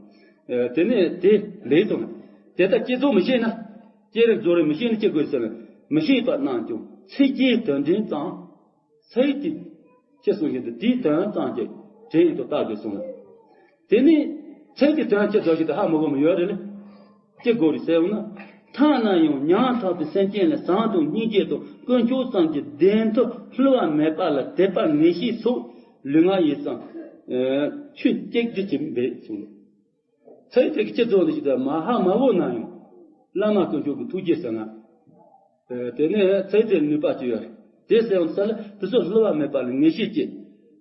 དེ་ནས་དེ་ལས་སོང་ན་དེ་ལྟར་བསྐྱེད་རྫོགས་མི་ཤེས་ན་བསྐྱེད་རིམ་རྫོགས་རིམ་མི་ཤེས་ན་ཅི་དགོས་ཟེར་ན་མི་ཤེས་པ་རྣམས་ཀྱང་ཚིག་རྗེས་དོན་འདྲེན་ཙམ། ཚིག་གི་ཅི་གསུང་བཞིན་དུ་དེའི་དོན་ཙམ་གྱི་དྲན་ཡིན་དུ་བཏགས་དགོས་གསུངས། དེ་ནི་ཚིག་གི་དོན་ཅི་བཟོ་བཞིན་དུ་ཧ་མི་གོ་མི་ཡོད་རེད་ལ། ཅི་དགོས་རེད་ཟེར་བ་ན། ཐ་ན་ཡང་ཉམ་ཐག་པའི་སེམས་ཅན་ལ་བྱམས་དང་སྙིང་རྗེ་དང་དཀོན་མཆོག་གསུམ་གྱི་བདེན་མཐུ་བསླུ་བ་མེད་པ་ལ་དད་པ་ངེས་ཤེས་སོགས་ལུས་ངག་ཡིད་གསུམ་ཆུན་གཅིག་བསྒྲིལ་གྱིས་འབད་གསུངས། ཚིག་དེ་གི་སྤྱི་ཚོགས་འདི་ཞིག་ཏུ་མ་ཧ་མ་གོ་ན་ཡང་། བླ་མ་དཀོན་མཆོག་གི་ཐུགས་རྗེ་ཟེར་ན། དེ་ནས་ཚིག་དེ་ནུས་པ་ཅི་ཡོད། དེ་ཟེར་ཡང་ས་ལ་དེ་ཚོ་བསླུ་བ་མེད་པ་ལ་ངེས་ཤེས་སྐྱེ།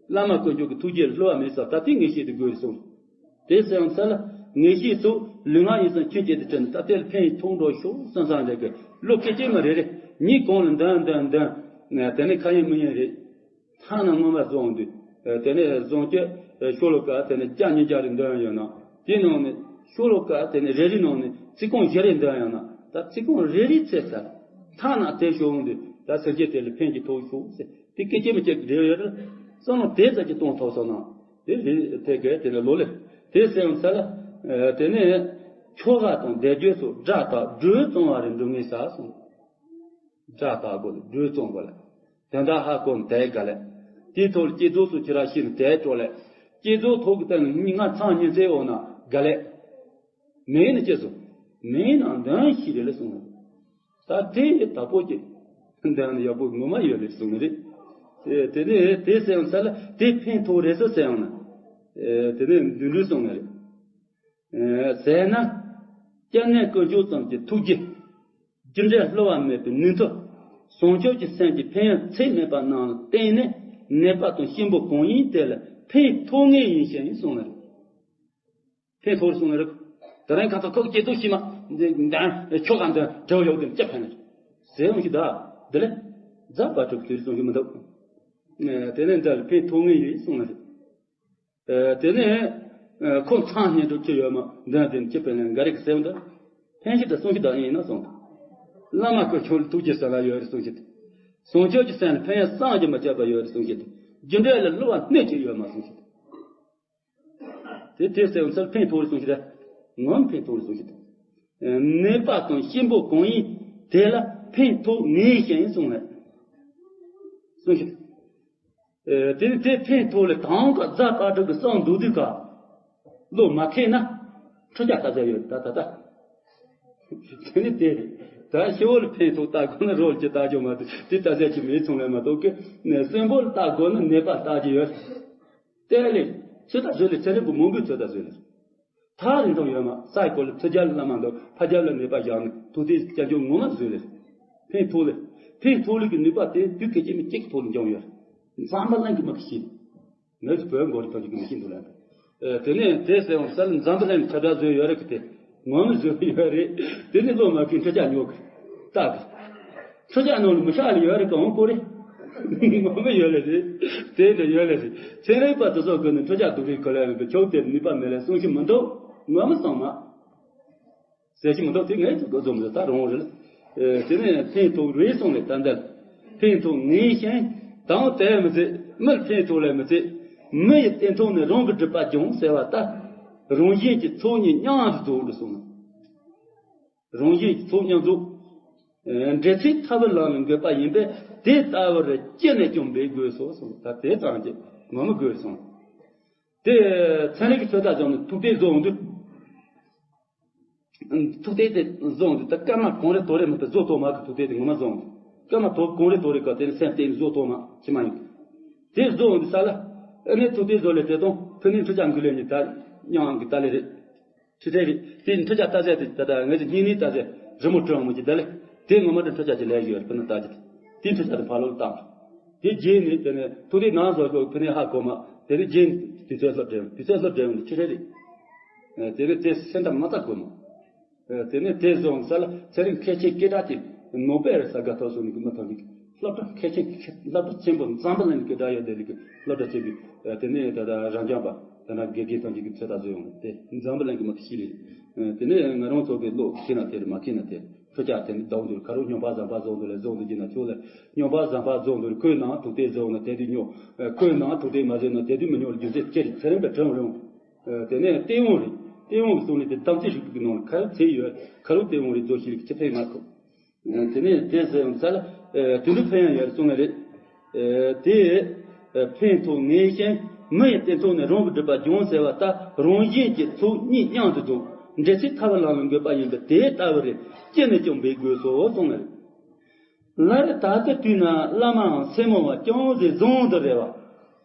བླ་མ་དཀོན་མཆོག་གི་ཐུགས་རྗེ་བསླུ་བ་མེད་ས་ད་ལྟའི་ངེས་ཤེས་དེ་དགོས་རེད་གསུངས། དེ་ཟེར་ཡང་ས་ལ་ངེས་ཤེས་སོགས་ལུས་ངག་ཡིད་གསུམ་ཆུན་གཅིག་ཏུ་དྲིལ་ནས་ད་ལྟའི་ལ་ཕན་ཡིན་མཐོང་འགྲོ་ཤོག་བསམ་བསམ་རེ་གི་བློ་སྐད་ཅིག་མ་རེ་རེ་གཉིས་གོང་ལ་འདོན་འདོན་འདོན། དེ་ནས་ཁ་ཡིན་མི་ཡིན་རེད། ཐ་ན་སྔོན་མ་བཟུང་དུས། དེ་ནས་བཟུང་སྐྱེ། ཤོ་ལོ་ཀ་དེ་ནས་བརྒྱ་ཉིས་བརྒྱ་རེ་འདོན་ཡོད་ན། དེའི་ནང་ནས་ཤོ་ལོ་ཀ་དེ་ནས་རེ་རེའི་ནང་ནས་ཚིག་རྐང་བཞི་རེ་འདོན་ཡོད་ན། ད་ཚིག་རྐང་རེ་རེའི་ཚེ་ས། ཐ་ན་དེ་ཤོ་འོང་དུས། ད་སེམས་ཅན་དེ་ལ་ཕན་གྱི་ཐོགས་ཤོག་ཟེར། དེ་སྐད་ཅིག་མི་སྐད་ཀྱི་འབྲེལ་ཡོད་རེད། བསམ་བློ་དེ་ཙམ་གྱི་གཏོང་ཐུབ་སོང་ན། དེ་རེད་དེ་གས་དེ་ལ་ལོ་ལེ། དེ་སེམས་ཚ་ལ། དེ་ནས་ཆོ་ག་དང་བཟླས་བརྗོད་སོགས་སྒྲ་དག་སྒྲོས་བཙོང་བ་རེ་འགྲོ་ངེས་ས་སོང་། སྒྲ་དག་དགོས་ལ་སྒྲོས་བཙོང་དགོས་ལ། དོན་དག་ཧ་གོ་ནས་དེ་ག་ལེ། དེའི་ཐོག་ལ་བསྐྱེད་རྫོགས་སོགས་ཁྱེད་རང་ཤེས་ནས་དེ་སྤྲོ་ལེ། བསྐྱེད་རྫོགས་ཐོག་གི་སྟེང་ནས་ང་ཚང་ཉིན་མཚན་འོང་ན་ག་ལེ། མེད་ན་སྐྱེ་སོང་། མེད་ན་འདོན་ཞིག་རེད་ལ་གསུངས། ད་དེ་ཡི་དྭགས་པོ་ཅིག་འདོན་ནས་ཡག་པོ་ངོ་མ་ཡོད་རེད་གསུངས་རེད། དེ་ནས་དེ་ཟེར་ཡང་ས་ལ་དེ་ཕན་ཐོགས་རེད་ཟེར་ཡང་ན། དེ་ནས་འདུན་འདུན་གསུངས་རེད། ཟེར་ན། སྐྱབས་གནས་དཀོན་མཆོག་ཙམ་གྱི་ཐུགས་རྗེ། རྒྱུ་འབྲས་བསླུ་བ་མེད་པའི་ནུས་མཐུ། བྱང་ཆུབ་ཀྱི་སེམས་ཀྱི་ཕན་ཡོན་ཚད་མེད་པ་རྣམས་ལ་བརྟེན་ནས་ནད་པ་དང་གཤིན་པོ་གང་ཡིན་དེ་ལ་ཕན་ཐོགས་ངེས་ཡིན་ཞེས་གསུངས་ནས། ཕན་ཐོགས་གསུངས་ནས་རེད། དེ་རིང་ཁ་ཚ་ཁོག་སྐྱེ་དུས་ཤི་མ། འདི་འདི་ཆོ་ག་འདི་འབྲེལ་བ་ཡོད་དེ་སྐྱབས་ཕན་ནས། ཟེར་འོང་ཞིག་ད། འདི་ལས། རྫ་བ་གྲུབ་དུས་གསུང་གི་མི་འདུག་དེ་ནས་འདི་ལ་ཕན་ཐོགས་ངེས་ཡིན་གསུངས་ནས་རེད། དེ་ནས་ཁོ་མཚང་སྙན་གྲགས་ཆེ་ཡོད་མ་འདོན་དེ་ཅི་ཕན་ལན་འགའ་རེ་གི་ཟེར་འདི། ཕན་ཞིག་དང་གསུང་ཞིག་དང་ཡིན་ན་གསུངས། བླ་མ་སྐུ་མཆོག་ལ་ཐུགས་རྗེ་གསལ་ལ་ཡོད་རེད་གསུང་ཞིག་བྱང་ཆུབ་ཀྱི་སེམས་ལ་ཕན་ཡོན་བསམ་གྱིས་མི་ཁྱབ་པ་ཡོད་རེད་གསུང་ཞིག་རྒྱུ་འབྲས་ལ་བསླུ་བ་སྣོད་ཀྱི་ཡོད་མ་གསུང་ཞིག་དེ་དེ་ཟེར་བ་ཚར་ཕན་ཐོགས་རེད་གསུང་ཞིག་རེད། ངོམ་ཕན་ཐོགས་རེད་གསུང་ཞིག་ནད་པ་དང་གཤིན་པོ་གང་ཡིན་དེ་ལ་ཕན་ཐོགས་ངེས་ཤིང་གསུངས་ལ། གསུང་ཞིག་དེ་ནི་དེ་ཕན་ཐོགས་ལས་དང་ག་རྫ་དཀར་དྲུག་གི་གསང་འདུག་དུས་ཀ་བློ་མ་ཁེལ་ན་ཁྲུ་ཆ་ལྟ་ས་ཡོད་ད་ད་ད། དེ་ནི་དེ་རེད། ད་ཤི་བོ་ལ་ཕན་ཐོགས་ལྟ་དགོས་ན་རོལ་གྱི་ལྟ་རྒྱུ་མ་གཏོགས་དེ་ལྟ་ས་ཅི་མེད་ཚོང་ལས་མ་གཏོགས་ཀི་གསོན་པོ་ལ་ལྟ་དགོས་ན་ནད་པ་ལྟ་རྒྱུ་ཡོད། དེ་ལས་ཚོད་ལྟ་བཟོས་ལས་ཚེ་རིང་པོ་མང་པོའི་ཚོད་ལྟ་བཟོས་ལས། ཐག་རིང་ཐུང་ཡོད་མ་ས་ཡི་སྐོར་ལ་ཚུར་རྒྱབ་ལ་བླ་མ་འདུག་ཕར་རྒྱབ་ལ་ནད་པ་བཞག་ནས་ཐུགས་རྟེན་སྐྱབས་འཇུག་ངོ་མ་བཟོས་ལས། ཕན་ཐོགས་ལས། ཕན་ཐོགས་ལས་ཀྱི་ནུས་པ་དེ་དུས་སྐད་ཅིག་མི་གཅིག་གི་ཐོག་ལ་འབྱུང་ཡོད། འཛམ་བུ་གླིང་གི་མི་གི་ཤེས། ངས་བོད་མགོ་རུ་ཐོག་ཅིག་གི་མི་ཤེས་འདུག་ལ། དེ་ནས་དེ་ཟེར་འོང་ས་ལ་འཛམ་བུ་གླིང་ཁྱབ་བསྒྲགས་བཟོས་ཡོད་རེད་གི་དེ་ངོ་མ་བཟོས་ཡོད་རེད། དེ་ནས་བློ་མ་ཁེལ་ཁྲུ་ཆ་ཉོ་གི་ལྟ་གི་ཁྲུ་ཆ་ནང་ལ་མི་ཤ་ལ་ཡོད་རེད་གང་གོ་རེད། ངོ་མ་ཡོད་ལེ་རེད། དེ་འདྲ་ཡོད་ལེ་རེད། ཚན་རིག་པ་དེ་ཚོ་གི་ནི་ཁྲུ་ཆ་སྡུག་རིགས་གི་ལ་ཡོད་པའི་ཆོག་དེར་ནུས་པ་མེད་ལེ་གསུང་གི་མི་འདུག་ངོ་མ་གསུང་མ། ཟེར་གྱི་མི་འདུག་དེ་ངས་ཐུག་གོ་རྫོང་མི་ད་རུང་རེད། དེ་ནས་ཕན་ཐོགས་རེད་གསུངས་ནས་ད་འདི་ཕན་ཐོགས་ངེས་ཤིང་དང་དེ་མི་ཚེ་མིར་ཕན་ཐོགས་ལས་མི་ཚེ་མི་ཡི་བསྟན་ཐོག་ནས་རང་གི་སྒྲུབ་པ་སྦྱོང་ཟེར་བ་ལྟ། རང་གཞན་གྱི་ཚོགས་གཉིས་མཉམ་དུ་རྫོགས་འགྲོ་གསུངས། རང་གཞན་གྱི་ཚོགས་མཉམ་རྫོགས། འབྲེལ་ཚིག་ཐབས་ལམ་ལ་འགོད་པ་ཡིན་པས་དེ་ལྟ་བུར་ཅི་ནས་ཀྱང་འབད་དགོས་སོ་གསུངས། ད་དེ་ཙམ་གྱིས་ངོ་མི་དགོས་གསུངས། དེ་ཚན་རིག་གི་ཚོད་ལྟ་བཟོ་ནས་ཐུག་སྟེ་བཟོ་འོང་དུས། ཐུག་སྟེ་དེ་བཟོ་འོང་དུས་ད་སྐར་མ་གང་རེ་དོ་རེ་མི་ཐུབ་བཟོ་ཐུབ་མ་གི་ཐུག་སྟེ་དེ་ངོ་མ་བཟོ་འོང་དུས་སྐར་མ་དོ་གང་རེ་དོ་རེ་ག་དེ་ནི་སེམས་གཏད་ནས་བཟོ་ཐུབ་མ་ཅི་མ་ཡིན། དེ་བཟོ་འོང་དུས་ས་ལ་ཨ་ནི་ཐུག་སྟེ་བཟོ་ལས་དེ་དང་ཕུ་ནི་འཕྲུལ་ཆ་འགུལ་ལས་ནི་ད་མཉམ་གི་ད་ལེ་རེད། ཁྲི་ཁྲི་རེད། དེ་འཕྲུལ་ཆ་ལྟ་ཟེར་དེ་ད་ལྟ་ངས་ཀྱི་སྙིང་ནི་ལྟ་ཟེར་རི་མོ་བྲིས་འོང་མོ་ཅིག་དེ་ལས་དེ་ངོ་མ་དེ་འཕྲུལ་ཆ་ཅིག་ལས་ཡོད་རེད་ཕུ་ནི་ལྟ་ཅིག་དེ་འཕྲུལ་ཆ་དེ་ཕ་ལོ་ལ་བཏང་། དེ་རྗེས་ནི་དེ་ནས་ཐུག་དེ་ནང་བཟོ་ཞོག་ཕུ་ནི་ཧ་གོ་མ་དེ་ནས་རྗེས་དུས་ཚོད་སློབ་འབྲེལ་དུས་ཚོད་སློབ་འབྲེལ་ཡོང་ནི་ཁྲི་ཁྲི་རེད། དེ་ནས་དེ་སེམས་ཐག་མ་ཐག་གོ་མ། དེ་ནས་དེ་བཟོ་འོང་ས་ལ་ཚན་རིག་མཁས་ཆེན་སྐད་གྲགས་ཅིག་ནོ་པེལ་ས་དགའ་ཐོབ་སོང་ནི་གི་མི་ཐོན་ནི་གི་སློབ་གྲྭ་མཁས་ཆེན་སློབ་གྲྭ་ཆེན་པོ་འཛམ་བུ་གླིང་གི་སྐད་གྲགས་ཡོད་དེ་ལི་གི་སློབ་གྲྭ་ཆེན་པོའི་དེ་ནས་ད་ལྟ་རང་སྐྱོང་པ་དེ་ན་དགེ་རྒན་ཐོན་གྱི་གི་ཚོད་ལྟ་བཟོ་ཡོང་དེ་འཛམ་བུ་གླིང་གི་མི་ཤི་རེད། དེ་ནས་ང་རང་ཚོ་གི་བློ་ཁེ་ན་དེ་རེད་མ་ཁེ་ན་དེ་རེད་ཁོ་ཅག་དེ་ནི་ཟླ་བ་འདུར་ཁ་རུ་སྨྱོན་པ་ཟམ་པ་བཟོ་འདུག་ལས་བཟོ་འདུག་གི་ན་ཁྱོད་ལས་སྨྱོན་པ་ཟམ་པ་བཟོ་འདུག་ཁོའི་ནང་ཐུག་དེ་བཟོ་ན་དེ་དུས་སྨྱོ་ཁོའི་ནང་ཐུག་དེ་མ་བཟོ་ན་དེ་དུས་མི་སྨྱོ་ལ་རྒྱུ་མཚན་ཅི་རེད་ཚེ་རིང་པའི་དྲན་རུང་། དེ་ནས་སྟེས་དབང་རེད། སྟེས་དབང་གི་གསུང་ལས་དེ་དམ་ཚིག་རིག་པའི་ནང་ལ་ཁ་རུ་ཚེ་ཡོད་ཁ་རུ་སྟེས་དབང་རེད་རྫོགས་ཤིག་ལ་ཅི་ཕན་མ་ཐོགས། དེ་ནས་དེ་ཟེར་ཡོང་ས་ལ་དུད་འགྲོ་ཕན་ཡང་ཡོད་གསུང་ལ་རེད། དེ་ཕན་ཐོགས་ངེས་ཤིང་མི་ཡི་བསྟན་ཐོག་ནས་རང་གི་སྒྲུབ་པ་སྦྱོང་ཟེར་བ་ལྟ་རང་གཞན་གྱི་ཚོགས་གཉིས་མཉམ་དུ་འཛོམས་འབྲེལ་ཚིག་ཐར་པ་ལམ་ལ་འགོད་པ་ཡིན་པས་དེ་ལྟ་བུ་རེད་ཅི་ནས་ཀྱང་འབད་དགོས་སོ་གསུང་ལ་རེད། ལར་ད་ལྟ་དུས་ན་བླ་མའང་སེར་མོ་བ་ཅང་ཟེར་བཟང་དུ་རེ་བ།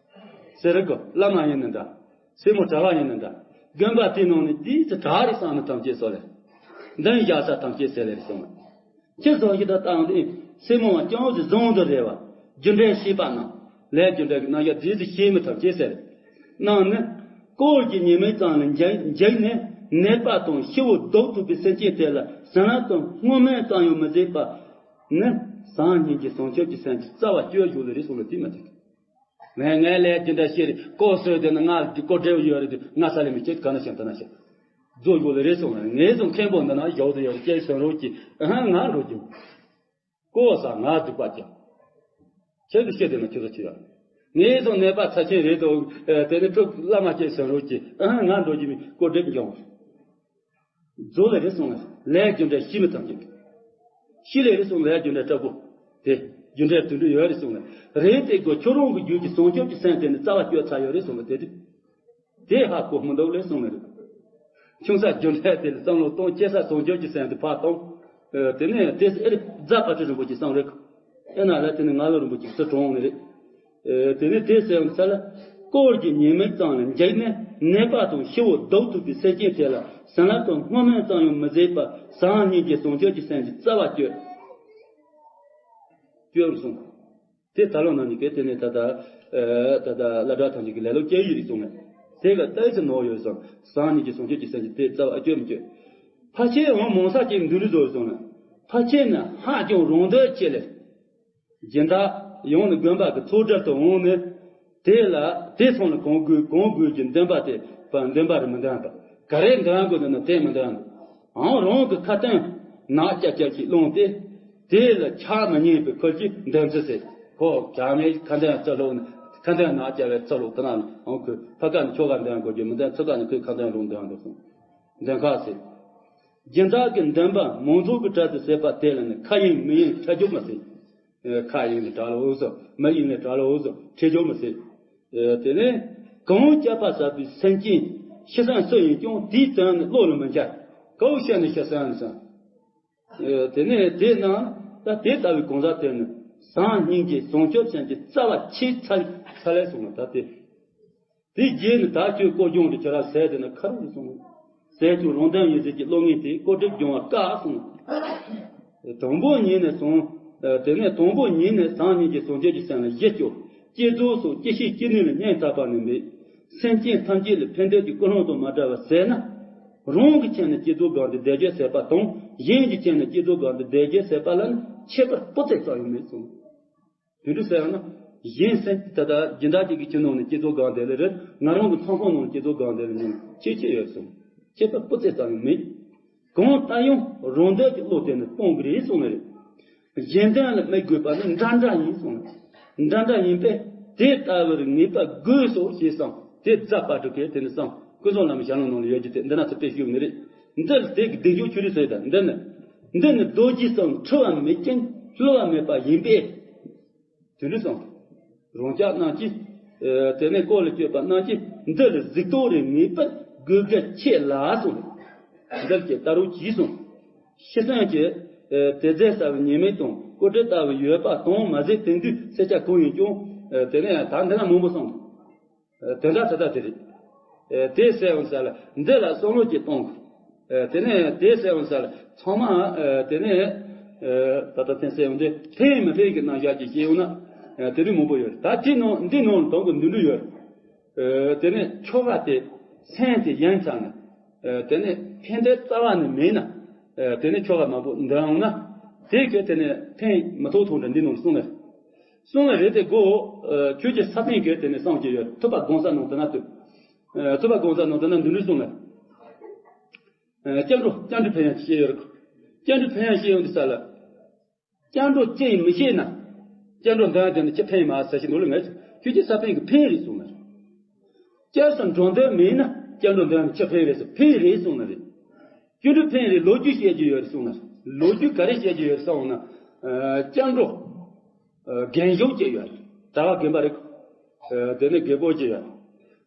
ཟེར་གོ་བླ་མ་ཡིན་ན་འདྲ། སེར་མོ་གྲྭ་བ་ཡིན་ན་འདྲ། དགོན་པ་དེའི་ནང་ནས་དེའི་ཚེ་གྲྭ་རེ་བསམ་ན་ཐམས་ཅད་སོ་ལེ། མདུན་བཞག་ས་ཐམས་ཅད་སེ་ལེ་རེ་སོང་། ཁྱེད་ཚོ་ཞིག་ད་བཏང་དེ་སེར་མོ་བ་ཅང་ཟེར་བཟང་དུ་རེ་བ། རྒྱུ་འབྲས་ཤེས་པ་ན། ལས་རྒྱུ་འབྲས་ཀྱི་རྣམ་གཞག་དེའི་ཚེ་ཤེས་མི་ཐམས་ཅད་སེ་ལེ། གནང་ནི། སྐོར་གྱི་ཉི་མའི་གཙང་ལ་འཇིགས་ནས་ནད་པ་དང་ཤི་བོ་བཟློག་ཐུབ་པའི་སེམས་ཅན་དེ་ལ་ཟ་ན་དང་སྔོ་སྨན་ཙམ་ཡང་མི་བཟོད་པ། ནི། སང་ཉིན་གྱི་བྱང་ཆུབ་ཀྱི་སེམས་ཀྱི་རྩ་བ་གཅོད་རྒྱུ་ལ་རེ་སོང་ལ་དེ་མ་ཐུག་ངས་ངས་ལས་ཀྱི་འདྲ་ཤེས་རེད་ལྐོག་གསོད་དེ་ནི་ང་ལ་ལྐོག་འབྲེལ་ཡོད་རེད་དུས་ང་ས་ལས་མི་སྐྱེ་ག་ན་ཞིང་ད་ན་ཞིང་རྫོགས་ཡོད་ལ་རེ་སོང་ངས་ངས་བཟུང་མཁན་པོ་འདི་ན་ཡོག་དུ་ཡོད་རེད་ཀྱེ་སོང་རོགས་ཀྱིས་ཨ་ཧ་ང་འགྲོ་རྒྱུ། ཀོ་ས་ང་སྡིག་པ་ཅན། ཁྱེད་ཀྱི་ཤེས་དེ་ན་ཁྱོད་ཚོ་ཆི་ཡ། ངས་སོང་ནད་པ་ཚ་ཆེན་རེད་དོ། དེ་ནི་ཁྲོ་བླ་མ་ཁྱེད་སོང་རོགས་ཀྱི་ཨ་ང་འགྲོ་རྒྱུ་མི་ཀོ་སྒྲིག་འགྱོང་། རྫོགས་ལས་རེད་སོང་ལ་ལས་རྒྱུ་འབྲས་ཤི་མི་ཐམས་ཅད། ཤི་ལས་རེད་སོང་ལས་རྒྱུ་འབྲས་སྐྲག་པོ། དེ་རྒྱུ་འབྲས་དུད་འགྲོ་ཡོད་རེད་སོང་ལ། རེད་དེ་གོ་ཁྱོད་རང་གི་རྒྱུད་ཀྱི་བྱང་ཆུབ་ཀྱི་སེམས་དེ་ནི་རྩ་བ་གཅོད་ཚར་ཡོད་རེད་སོང་ལ་དེ་དེ། དེ་ཧ་གོ་མི་འདུག་ལས་སོང་ལ་རེད། ཆུང་ས་རྒྱུ་འབྲས་དེ་ལ་བསམ་བློ་གཏོང་། ཆེ་ས་བྱང་ཆུབ་ཀྱི་སེམས་དེ་ཕར་གཏོང་། དེ་ནས་དེ་ཨེ་རེད་རྫ་དཔལ་སྤྲུལ་རིན་པོ་ཆེ་གསུངས་རེད། ཨེ་ན་ལ་དེ་ནི་ང་ལོ་རིན་པོ་ཆེ་སུ་གྲོངས་ནི་རེད། ཨེ་དེ་ནི་དེ་ཟེར་བ་ས་ལ། དཀོར་གྱི་ཉེས་དམིགས་ཙམ་ལ་འཇིགས་ནས་ནད་པ་དང་ཤི་བོ་ལྡོག་ཐུབ་པའི་སེམས་ཅན་དེ་ལ་བྱིན་རླབས་དང་བསྔོ་སྨོན་ཙམ་ཡང་མི་མཛད་པར་བྱམས་སྙིང་རྗེ་བྱང་ཆུབ་ཀྱི་སེམས་ཀྱི་རྩ་བ་གཅོད། གཅོད་གསུངས། དེ་ད་ལོ་ནང་ནས་གལ་ཏེ་ནས་ད་ལྟ་ད་ལྟ་བླ་གྲྭ་ཐམས་ཅད་ཀྱི་ལས་སློབ་སྐྱེལ་ཡོད་རེད་གསུངས་ནས། དེ་ག་ལྟ་ཅི་ནོར་ཡོད་སོང་། བྱམས་སྙིང་རྗེ་བྱང་ཆུབ་ཀྱི་སེམས་ཀྱི་དེ་རྩ་བ་གཅོད་མི་གཅོད། ཕལ་ཆེར་འོང་མང་ས་ཅིག་འདུལ་རེས་བཟོ་སོང་ན། ཕལ་ཆེར་ནི་ཧ་ཅང་རང་འདོད་ཆེ་ལས། སྦྱིན་བདག་ཡོང་ནས་དགོན་པ་གི་ཚོགས་གྲལ་དུ་འོང་ནས། དེ་ལ་དེ་སོང་ནས་གང་དགོས་གང་དགོས་ཀྱི་འདོན་པ་དེ་བ་འདོན་པ་རེད་མི་འདོན་པ། ག་རེ་འདོན་དགོས་ན་དེ་མི་འདོན། ཨང་རང་གི་ཁ་ཏོན་ནག་ཅག་ཅག་ཞིག་བླངས་ཏེ། དེ་ལ་ཆགས་མི་ཉན་པའི་ཁུལ་གྱིས་འདོན་ཚུལ་ཟེར། ཁོ་བྱ་མའི་ཁ་ཏོན་རྩི་ལོག་ནས་ཁ་ཏོན་ནག་ཅག་བའི་རྩི་ལོག་དེ་ན་ཨང་ཁོས་ཕ་ཁ་ནས་ཁྱོ་ག་འདོན་དགོས་ཀྱི་མི་འདོན། ཚུ་ག་ནས་ཁོས་ཁ་ཏོན་རང་འདོན་དགོས་སོང་། འདོན་ཁ་ཟེར། སྦྱིན་བདག་གི་འདོན་པ་མང་ཚོགས་ཀྱི་གྲལ་དུ་ཟེར་བ་དེ་ལ་ནི་ཁ་ཡེངས་མི་ཡེངས་ཁྲལ་རྒྱུ་མི་སྲིད། ཨེ་ཁ་ཡེངས་ནས་གྲལ་ལ་འོང་སོང་། མི་ཡེངས་ནས་གྲལ་ལ་འོང་སོང་། ཁྲལ་རྒྱུ་མི་སྲིད། ཨེ་དེ་ནས་གང་སྐྱབས་པ་ཟབ་པའི་སེམས་ཅན་ཤི་སེམས་སུ་ཡིན་ཀྱང་དེའི་དོན་ནི་བློ་ལ་མི་འཆར། གང་ཤི་ནས་ཤི་སེམས་སོང་། ཨེ་དེ་ནས་དེ་ན་ད་དེ་ལྟ་བུའི་གང་ཟག་དེ་ནི་བྱམས་སྙིང་རྗེ་བྱང་ཆུབ་སེམས་ཀྱི་རྩ་བ་ཆད་ཚར་ཚར་ལས་སོང་ན་ད་དེ། དེ་རྗེས་ནི་ད་ཁྱོད་ཀོ་སྦྱོང་དུ་ཁྱོད་ར་ཟས་དེ་ན་ཁ་རུ་སོང་། ཟས་ཀྱང་རང་དོན་ཡིན་ཟེར་གྱི་བློ་ངན་དེ་ཀོ་སྒྲིག་སྦྱོང་བ་དཀའ་སོང་། དང་པོ་ཉིད་ནས་སོང་། དེ་ནས་དང་པོ་ཉིད་ནས་བྱམས་སྙིང་རྗེ་བྱང་ཆུབ་ཀྱི་སེམས་ལ་གཞི་བཅོལ། བསྐྱེད་རྫོགས་སོགས་སྐྱེ་ཤི་སྐྱེ་ནུས་ལ་སྙིང་ཐག་པ་ནས་མེད། སེམས་ཅན་ཐམས་ཅད་ལ་ཕན་བདེ་གྱི་ཀུན་སློང་དང་མ་བྲལ་བར་ཟད་ན། རང་གི་ཆེད་ནས་བསྐྱེད་རྫོགས་སྒང་དུ་བཟླས་བརྗོད་ཟད་པ་དང་གཞན་གྱི་ཆེད་ནས་བསྐྱེད་རྫོགས་སྒང་དུ་བཟླས་བརྗོད་ཟད་པ་ལ་ནི་ཁྱད་པར་སྤུ་རྩེ་ཙམ་ཡང་མེད་གསུངས། དེ་འདྲ་ཟེར་ཡང་ན། གཞན་སེམས་ད་ལྟ་སྦྱིན་བདག་ཅིག་གི་ཁྱིམ་ནང་ནས་བསྐྱེད་རྫོགས་སྒང་དེ་ལ་རེད། ང་རང་གི་ཚོང་ཁང་ནང་ནས་བསྐྱེད་རྫོགས་སྒང་དེ་ལ་ནི་ཁྱད་ཆོས་ཡོད་གསུངས། ཁྱད་པར་སྤུ་རྩེ་ཙམ་ཡང་མེད། གང་ལྟར་ཡང་རང་འདོད་ཀྱི་བློ་དེ་ནི་སྤོང་གི་རེད་གསུངས་ནི་རེད། གཞན་དོན་ལ་དམིགས་དགོས་པ་ནི་འདྲ་འདྲ་ཡིན་གསུངས་ནི། འདྲ་འདྲ་ཡིན་པས་དེ་ལྟ་བུར་ངེས་པར་དགོས་སོ་ཞེས་གསུངས། དེ་རྫ་དཔལ་སྤྲུལ་སྐུས་དེ་ནི་གསུངས། ཀུན་བཟང་བླ་མའི་ཞལ་ལུང་ནང་ལ་ཡོད་རྒྱུ་དེ་འདི་ན་ཚུར་དཔེ་ཞུས་ནི་རེད། འདིར་དེ་གི་སྡིག་སྦྱོར་ཆོས་རེད་ཟེར་ད་འདི་ནི། འདི་ནི་རྡོ་རྗེ་གསུམ་འཁྲུལ་བ་མེད་ཅིང་བསླུ་བ་མེད་པ་ཡིན་པས། དེ་འདྲ་གསུངས། རང་ཅག་རྣམས་ཀྱིས། ཨེ་དེ་ནས་བཀོལ་ལ་སྤྱོད་པ་རྣམས་ཀྱིས་འདི་ལ་གཟིགས་རྟོག་རེ་ངེས་པར་དགོས་གལ་ཆེ་ལ་གསུངས། འདིར་ཀྱི་ལྟ་རོགས་གྱིས་གསུངས། ཤི་གསོན་གྱི་ཨེ་དེ་རྫས་ཟ་བའི་ཉེས་དམིགས་དང་ཀོ་སྒྲིག་ལྟ་བུ་ཡོད་པ་དང་མ་ཟད་དེང་དུས་སེར་སྐྱ་གང་ཡིན་ཀྱང་ཨེ་དེ་ནས་ད་འདི་ན་མང་པོ་གསུངས། དོན་དག་ད་ལྟ་དེ་རེད། དེ་ཟེར་འོང་ས་ལ་འདི་ལ་བསམ་བློ་ཅིག་གཏོང་དགོས། དེ་ནས་དེ་ཟེར་འོང་ས་ལ་ཚང་མ་དེ་ནས་ད་ལྟ་ཐེངས་ཟེར་འོང་དུས་ཕན་མི་ཕན་གྱི་རྣམ་གཞག་ཅིག་བཤད་འོང་ན་དེ་རིགས་མང་པོ་ཡོད་རེད། ད་དེ་ནང་འདི་ནང་ལ་དོན་གྱི་འདི་འདྲ་ཡོད་རེད། དེ་ནས་ཆོ་ག་དེ་སེམས་དེ་ཡན་ཚང་ན་དེ་ནས་ཕན་བདེ་རྩ་བ་ནས་མེད་ན་དེ་ནས་ཆོ་ག་མང་པོ་འདོན་འོང་ན་དེ་གས་དེ་ནས་ཕན་མི་ཐོགས་ཐོགས་འདྲ་འདི་ནང་ལ་གསུངས་ནས། གསུངས་ནས་རེད་དེ་གོ། ཁྱོད་ཀྱི་ས་པཎ་གྱིས་དེ་ནས་གསུངས་ཀྱི་ཡོད། ཐུབ་པ་སྒོམ་ས་ནང་དུ་ན་དུ། ཐུབ་པ་སྒོམ་ས་ནང་དུ་ན་འདི་འདྲ་གསུངས་ནས། སྐྱབས་འགྲོ་སྐྱབས་འགྲོ་ཕན་ཡོན་བཤད་ཡོད་རེད། སྐྱབས་འགྲོ་ཕན་ཡོན་བཤད་ཡོང་དུས་ས་ལ། སྐྱབས་འགྲོ་ཅི་ཡིན་མི་ཤེས་ན། སྐྱབས་འགྲོ་འདོན་དེ་ནི་ཅི་ཕན་ཡིན་མ་ཟེར་ཞིག་འདུག་ལ་ངས། ཁྱོད་ཀྱི་ས་པཎ་གྱི་ཕན་རེད་གསུངས་ནས། སྐྱབས་སུ་འགྲོ་འདོད་མེད་ན་སྐྱབས་འགྲོ་འདོན་ནས་ཅི་ཕན་རེད་ཟེར། ཕན་རེད་གསུངས་ནི་རེད། སྐྱབས་འགྲོ་ཕན་རེད་ལོ་རྒྱུས་བཤད་རྒྱུ་ཡོད་རེད་གསུངས་ན། ལོ་རྒྱུས་ག་རེ་བཤད་རྒྱུ་ཡོད་རེད་གསུངས་ན། སྐྱབས་འགྲོ། རྒན་གཞོན་གཅིག་ཡོད། གྲྭ་པ་རྒན་པ་རེད། དེ་ནས་རྒད་པོ་གཅིག་ཡོད།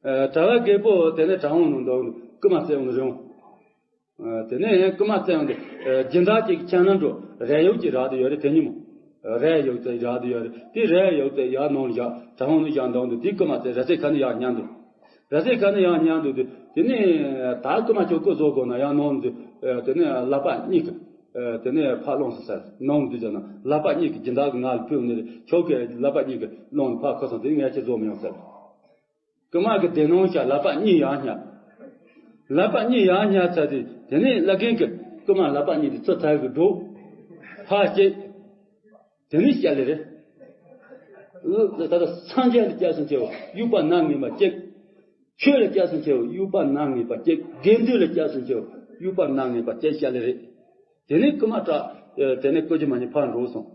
གྲྭ་པ་རྒད་པོ་དེ་ནས་གྲྭ་འོང་ནང་འདུག་རྐུ་མ་བཙལ་འོང་རེད་འོང་། དེ་ནས་རྐུ་མ་བཙལ་འོང་དུས་སྦྱིན་བདག་ཅིག་ཁྱིམ་ནང་འགྲོ་རས་ཡོག་ཅིག་རག་དུ་ཡོད་རེད་དེ་ཉིན་མོ། རས་ཡོག་དེ་རག་དུ་ཡོད་རེད་དེ་རས་ཡོག་དེ་ཡར་ནང་ལ་བཞག་གྲྭ་འོང་ནང་བཞག་འདུག་འདུག་དེ་རྐུ་མ་བཙལ་ར་ས་ཁ་ནས་ཡར་ཉལ་འདུག་ར་ས་ཁ་ནས་ཡར་ཉལ་འདུག་དུས་དེ་ནས་ད་རྐུ་མ་ཁྱོད་རྐུ་བཟོ་དགོས་ན་ཡར་ནང་དུ་དེ་ནས་ལག་པ་གཉིས་ཀྱིས་དེ་ནས་ཕར་ལོངས་སུ་ཟེར་ནང་དུ་བྱས་ན་ལག་པ་གཉིས་ཀྱིས་སྦྱིན་བདག་གི་ངག་ལ་ཕུལ་ནས་ཁྱོད་ཀྱི་ལག་པ་གཉིས་ཀྱིས་ལོངས་ནས་ཕར་ཁུར་སོང་དེ་ངས་ཁྱེད་བཟོ་མི་ཡོང་ཟེར། རྐུ་མ་གི་སྡེ་ནང་བཞག་ལག་པ་གཉིས་ཡར་བསྙབས། ལག་པ་གཉིས་ཡར་བསྙབས་ཚར་དུས་དེ་ནས་བླ་རྒན་གྱིས་རྐུ་མ་ལག་པ་གཉིས་དེ་ཚུར་ཚར་གི་འགྲོ། ཕར་བསྐྱལ། དེ་ནས་བསྐྱལ་ལེ་རེད། ད་ལྟ་སངས་རྒྱས་ལ་སྐྱབས་སུ་མཆིའོ་དབྱུག་པ་མནར་ངེས་པ་གཅིག་ཆོས་ལ་སྐྱབས་སུ་མཆིའོ་དབྱུག་པ་མནར་ངེས་པ་གཅིག་དགེ་འདུན་ལ་སྐྱབས་སུ་མཆིའོ་དབྱུག་པ་མནར་ངེས་པ་གཅིག་བསྐྱལ་ལེ་རེད། དེ་ནས་རྐུ་མ་སྐྲག་དེ་ནས་རྐུ་རྒྱུ་མ་ཉན་ཕར་འགྲོ་སོང་།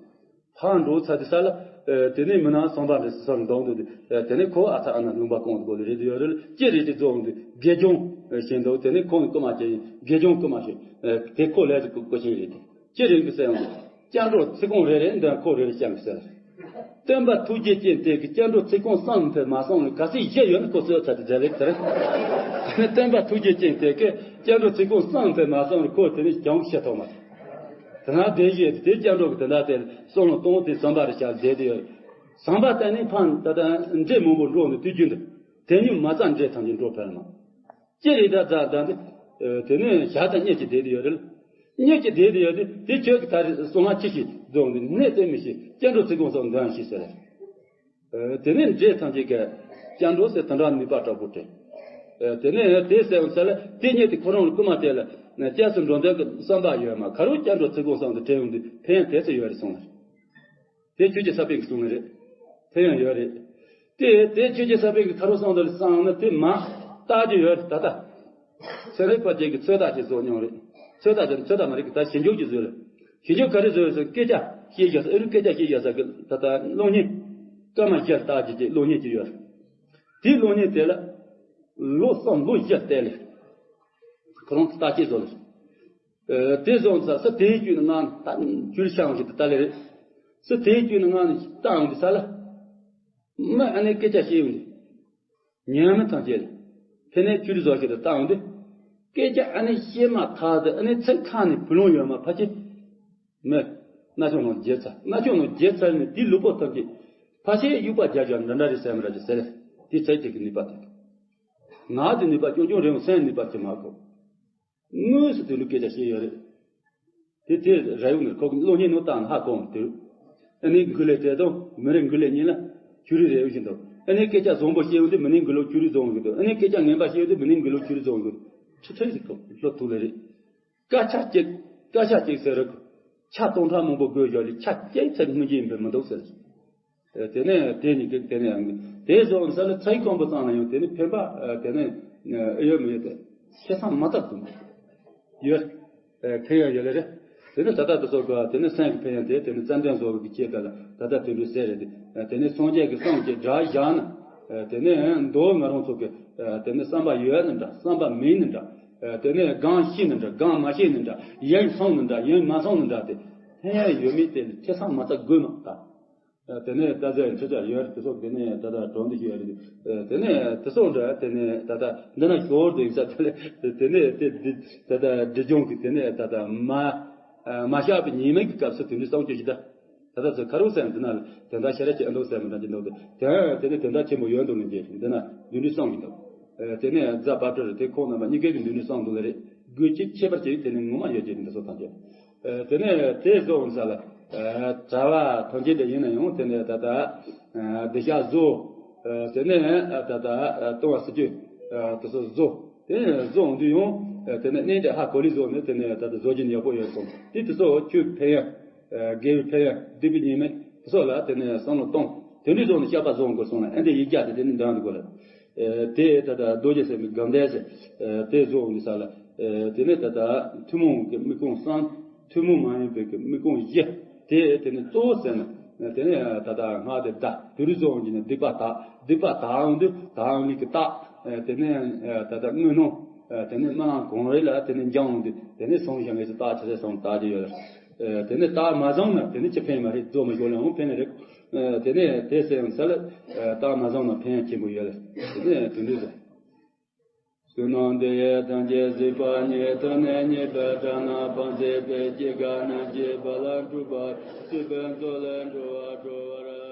ཕར་འགྲོ་ཚར་དུས་ས་ལ། ཨེ། དེ་ནས་མི་ནང་གསང་པ་འདྲ་སོགས་འདོང་འདུག་དེ། ཨེ། དེ་ནས་ཁོ་ཨ་ཚ་ཨ་ན་ལུང་པ་གང་དུ་གོ་ལ་རེད་དུ་ཡོད་རེད། ལ་ཅི་རེད་དེ་རྫོགས་འདུག་དགེ་སྦྱོང་བྱེད་འདུག་དེ་ནས་ཁོང་རྐུ་མ་བྱེད་ཡིན། དགེ་སྦྱོང་རྐུ་མ་བྱེད། ཨེ། དེ་ཁོ་ལས་ཀྱི་སྐུ་ཆེན་རེད་དེ། ཅི་རེད་གི་ཟེར་ཡོང་དུས། སྐྱབས་འགྲོ་ཚིག་རྐང་རེ་རེ་འདོན། ཁོ་རེ་རེ་སྐྱབས་ཀྱི་ཟེར། སྟོན་པ་ཐུགས་རྗེ་ཅན་དེ་གི་སྐྱབས་འགྲོ་ཚིག་རྐང་གསུངས་ཕེབས་མ་གསུངས་ལ་ག་ཚོད་བཞི་ཡོད་ན་ཁོ་ཚོས་ཚར་དེ་མཛད་ལེགས་ཟེར། དེ་ནས་སྟོན་པ་ཐུགས་རྗེ་ཅན་དེ་གི་སྐྱབས་འགྲོ་ཚིག་རྐང་གསུངས་ཕེབས་མ་གསུངས་ལ་ཁོ་དེ་ནས་གྱང་ཤེས་ཐོག་མ། དེ་ན་དེ་བཞིན་དེ་སྐྱབས་འགྲོ་གི་དེ་འདྲ་དེ་གསུང་ལ་གཏོང་དེ་ཟམ་པ་རེ་བཞག་བསྡད་དེ་ཡོད། ཟམ་པ་དེ་ནས་ཕར་ད་ལྟ་འདྲེ་མང་པོ་འགྲོ་ནས་དུས་རྒྱུན་དུ་དེ་ཉིད་མ་རྩ་འདྲེ་ཐམས་ཅད་འགྲོ་ཕེབས་ལ་མ། ཅི་རེད་ད་ད་ད་འདི། དེ་ནས་ཞག་དང་གཉིས་ཀྱི་བསྡད་དེ་ཡོད་རེད། གཉིས་ཀྱི་བསྡད་དེ་ཡོད་དེ་དེ་ཁྱོད་ཀྱི་ད་རེས་གསང་སྔགས་ཅི་ཞིག་རྫོགས་འདི་གནས་ཏེ་མི་ཤེས། སྐྱབས་འགྲོ་ཚིག་རྐང་སོགས་འདོན་ཞིག་ཟེར། དེ་ནས་འདྲེ་ཐམས་ཅད་ཀྱིས་སྐྱབས་འགྲོ་ཟེར་དེ་འདྲ་ནུས་པ་དྲག་པོ་སྤྲད། དེ་ནས་དེ་ཟེར་བ་ས་ལ་དེ་ཉིད་དེ་ཁོ་རང་ལ་རྐུ་མ་དེ་ལ་སྐྱབས་སུ་འགྲོ་འདོད་ཀྱི་བསམ་པ་ཡོད་མ། ག་རུ་སྐྱབས་འགྲོ་ཚིག་རྐང་སོགས་འདི་དྲན་ཡོང་དུས་ཕན་ཡོན་དེ་ཚོ་ཡོད་རེད་གསུངས་ལ། དེ་ཆོས་ཀྱི་ས་པཎ་གྱིས་གསུངས་ནི་རེད། དེ་ཡང་ཡོད་རེད། དེ་དེ་ཆོས་ཀྱི་ས་པཎ་གྱིས་ཁ་རོ་སོང་དོ་ལ་སང་ན་དེ་མ་བརྟག་རྒྱུ་ཡོད་རེད་ད་ལྟ། ཚན་རིག་པ་ཅིག་གིས་ཚོད་ལྟ་ཅིག་བཟོ་མྱོང་རེད། ཚོད་ལྟ་ཅིག་ཚོད་ལྟ་མ་རེད་གི་ད་ཞིབ་འཇུག་ཅིག་བཟོས་རེད། ཞིབ་འཇུག་ག་རེ་བཟོས་རེད་ཟེར་སྐད་ཆ་བཤད་རྒྱུ་ཨ་རུ་སྐད་ཆ་བཤད་རྒྱུ་ས་གི་ད་ལྟ་གློག་བརྙན་སྐར་མ་བཞི་ལྟ་རྒྱུ་ཅིག་གློག་བརྙན་ཅིག་ཡོད་རེད། དེའི་གློག་བརྙན་དེ་ལ་ལོ་གསུམ་ལོ་བཞི་བལྟས་ལེ། ཁོ་རང་ལྟ་དཔྱད་བཟོ་ལེ། ཨ། དེ་བཟོ་ས་ས་དེའི་རྒྱུད་ནང་ད་ཅུར་ཤང་ཞིག་ཏུ་ལྟ་ལེ་རེད། ས་དེའི་རྒྱུད་ནང་ལྟ་འོང་དུས་ས་ལ། མི་ཨ་ནེ་སྐད་ཆ་བཤད་འོང་དུས། ཉན་མི་ཐམས་ཅད་ལ། ཕན་ནས་ཅུར་བཟོ་ཞིག་ཏུ་ལྟ་འོང་དུས། སྐད་ཆ་ཨ་ནེ་བཤད་མ་ཐག་ཏུ་ཨ་ནེ་ཚིག་ཁ་ནས་བུ་ལོང་ཡོད་མ་ཕ་ཆེ། མི། རྣ་ཆུང་ནང་བརྗེད་ཚར། རྣ་ཆུང་ནང་བརྗེད་ཚར་ནས་དེའི་ལུས་པོ་ཐམས་ཅད་ཕ་ཆེ་དབྱུག་པ་རྒྱག་རྒྱག་འདྲ་འདྲ་རེད་ཟེར་མི་འདྲ་ཅིག་ཟེར། དེ་ཚིག་དེ་གི་ནུས་པ་དེ། ངག་གི་ནུས་པ་ཅུང་ཅུང་རེད་འོང་སེམས་ནུས་པ་ཅིག་མ་གོ། དངོས་སུ་དེ་འདྲའི་སྐད་ཆ་བཤད་ཡོད་རེད། དེ་དེ་ར་ཡུག་ནས་ཁོ་གི་གློག་བརྙན་ནང་བཏང་ཧ་གོ་འོང་དུས། ཨ་ནེ་འགུལ་ལས་དེ་དང་མི་རེ་འགུལ་ལས་གཉིས་ལ་ཁྱུ་རི་རེ་བཞིན་དུ། ཨ་ནེ་སྐད་ཆ་བཟང་པོ་བཤད་ཡོང་དུས་མི་ནི་འགུལ་ལོ་ཁྱུ་རི་བཟང་གི་འདུག་ཨ་ནེ་སྐད་ཆ་ངན་པ་བཤད་ཡོང་དུས་མི་ནི་འགུལ་ལོ་ཁྱུ་རི་བཟང་གི་འདུག་ཁྲི་ཁྲི་ཞིག་ཐུག་ལོ་ཐུག་ལེ་རེད། སྐད་ཆ་གཅིག་སྐད་ཆ་གཅིག་ཟེར་རུ། ཆ་སྟོང་ཕྲག་མང་པོ་དགོས་བཞག་ལས་ཆ་གཅིག་ཚད་སྔོན་རྗེས་ཡིན་པས་མི་འདུག་ཟེར། དེ་ནས་དེ་ཉིད་ཀྱི་དེ་ནས་ཡང་དེ་སོགས་ས་ལ་ཚིག་རྐང་པ་ཙམ་ལ་ཡང་དེ་ནི་ཕན་པ་དེ་ནི་ཨེ་ཡོད་མི་ཡོད་དེ་ཁེ་བཟང་མ་ཐག་ཏུ་ཡོད། ཕན་ཡོན་ཡོད་ལེ་རེད། དེ་ནི་ད་ལྟ་དུ་སོགས་པ་དེ་ནི་སེམས་ཀྱི་ཕན་ཡོན་དེ་དེ་ནི་ཙན་དན་བཟོ་བའི་ཆེད་དུ་ལ་ད་ལྟ་དེ་འདྲ་ཟེར་རེད་དེ། དེ་ནི་སངས་རྒྱས་ཀྱི་བསམ་གྱི་སྒྲ་བཞག་ན། དེ་ནི་མདོ་ང་རང་ཚོ་གི་དེ་ནི་བསམ་པ་ཡོད་ནི་འདྲ་བསམ་པ་མིན་ནི་འདྲ། དེ་ནི་གང་ཤེས་ནི་འདྲ་གང་མ་ཤེས་ནི་འདྲ་ཡིན་སོང་ནི་འདྲ་ཡིན་མ་སོང་ནི་འདྲ་དེ་ཕན་ཡོན་ཡོད་མེད་དེ་ཁེ་བཟང་མ་ཐག་དགོས་མ་ད། དེ་ནས་ད་ཟེར་ཁྲི་ཆ་ཡོད་དེ་སོགས་དེ་ནས་ད་ལྟ་གྲོང་འདི་ཞིག་ཡོད་རེད། དེ་ནས་དེ་སོགས་འདྲ་དེ་ནས་ད་ལྟ་འདི་ན་ཞོར་དུ་ཡིན་ས་དེ་ལས་དེ་ནས་དེ་འདི་ད་ལྟ་འབྲི་སྦྱོང་གི་དེ་ནས་ད་ལྟ་མ་མ་བཤད་པའི་ཉི་མའི་གི་སྐབས་སུ་དེ་འདྲའི་སོང་ཆོས་ཞིག་ད་ད་ལྟ་ཚོ་ཁ་རུ་ཟེར་འདི་ན་ལ་དེ་འདྲ་ཤ་ར་ཆེ་ཨ་འདུག་ཟེར་མི་འདྲ་ཅི་འདུག་དེ་དེ་ནས་དེ་འདྲ་ཆེན་པོ་ཡོད་འདུག་ནི་འདི་འདི་ན་འདི་འདྲའི་སོང་གི་འདུག་དེ་ནས་རྫ་བབ་ཁྲ་རེད་དེ་ཁོང་རྣམ་པ་གཉིས་ཀའི་གི་འདི་འདྲའི་སོང་འདུག་ལ་རེད། དགོས་ཀྱི་ཁྱད་པར་ཅན་དེ་ནི་ངོ་མ་ཡོད་ཀྱི་འདི་ཚོ་ཐམས་ཅད། དེ་ནས་དེ་བཟོ་འོང་ས་ལ། གྲྭ་བ་ཐམས་ཅད་དེ་ཡིན་ན་ཡང་དེ་ནས་ད་ལྟ་སྡིག་བཤགས་བཟོ། དེ་ནས་ད་ལྟ་ལྟུང་བ་སེལ་རྒྱུ་དེ་ཚོ་བཟོ། དེ་ནས་བཟོ་འོང་དུས་ཡང་དེ་ནས་གནས་དེ་ཧ་གོ་ལེ་བཟོ་ནས་དེ་ནས་ད་ལྟ་བཟོ་རྒྱུ་ནི་ཡག་པོ་ཡོད་སོང་དེ་དེ་ཚོ་ཆོས་ཕན་ཡོན། དགེ་བའི་ཕན་ཡོན་སྡིག་པའི་ཉེས་དམིགས་དེ་ཚོ་ལ་དེ་ནས་བསམ་བློ་གཏོང་དེ་འདྲའི་བཟོ་ནས་བཤགས་པ་བཟོ་འོང་དགོས་སོང་ལ་ཨ་འདྲས་ཡིག་བརྒྱ་དེ་དེ་ནས་འདྲ་འདུག་གོ་ལ། དེ་ད་ལྟ་རྡོ་རྗེ་སེམས་དཔའི་སྒོམ་བཟླས་ཟེར། དེ་བཟོ་འོང་དུས་ས་ལ། དེ་ནས་ད་ལྟ་ཐུན་མོང་གི་དམིགས་རྐྱེན་གསུམ། ཐུན་མོང་མ་ཡིན་པའི་གི་དམིགས་རྐྱེན་བཞི། དེ་དེ་ནས་གཙོ་བོ་ཟེར་ན། དེ་ནས་ད་ལྟ་སྔགས་དེ་བཟླ། དེ་རུ་བཟོ་འོང་གི་ནས་སྡིག་པ་དག་སྡིག་པ་དག་འོང་དུས་དག་འོང་ནི་གི་རྟགས། དེ་ནས་ད་ལྟ་དངོས་སྣང་། དེ་ནས་རྨི་ལམ་གང་རེ་ལ་དེ་ནས་འབྱུང་འོང་དུས་དེ་ནས་སོང་ཞིང་ངེས་སུ་རྟགས་ཆ་ཚད་སོང་རྟགས་ཀྱི་ཡོད་ལ། དེ་ནས་རྟགས་མ་བཟུང་ན་དེ་ནས་ཅི་ཕན་མ་རེད་རྫོགས་མ་ཤོར་ལ་འོང་ཕན་ནི་རེད། དེ་ནས་དེ་ཟེར་ཡང་ས་ལ་རྟགས་མ་བཟུང་ན་ཕན་ཡང་ཆེན་པོ་ཡོད་ལ། དེ་ནས་དེ་འདྲ་ཟེར། བསོད་ནམས་འདི་ཡིས་ཐམས་ཅད་གཟིགས་པ་ཉིད། ཐོབ་ནས་ཉེས་པའི་དགྲ་རྣམས་ཕམ་བྱས་ཏེ། སྐྱེ་རྒ་ན་འཆིའི་རྦ་རླབས་འཁྲུགས་པ། སྲིད་པའི་མཚོ་ལས་འགྲོ་བ་སྒྲོལ་བར།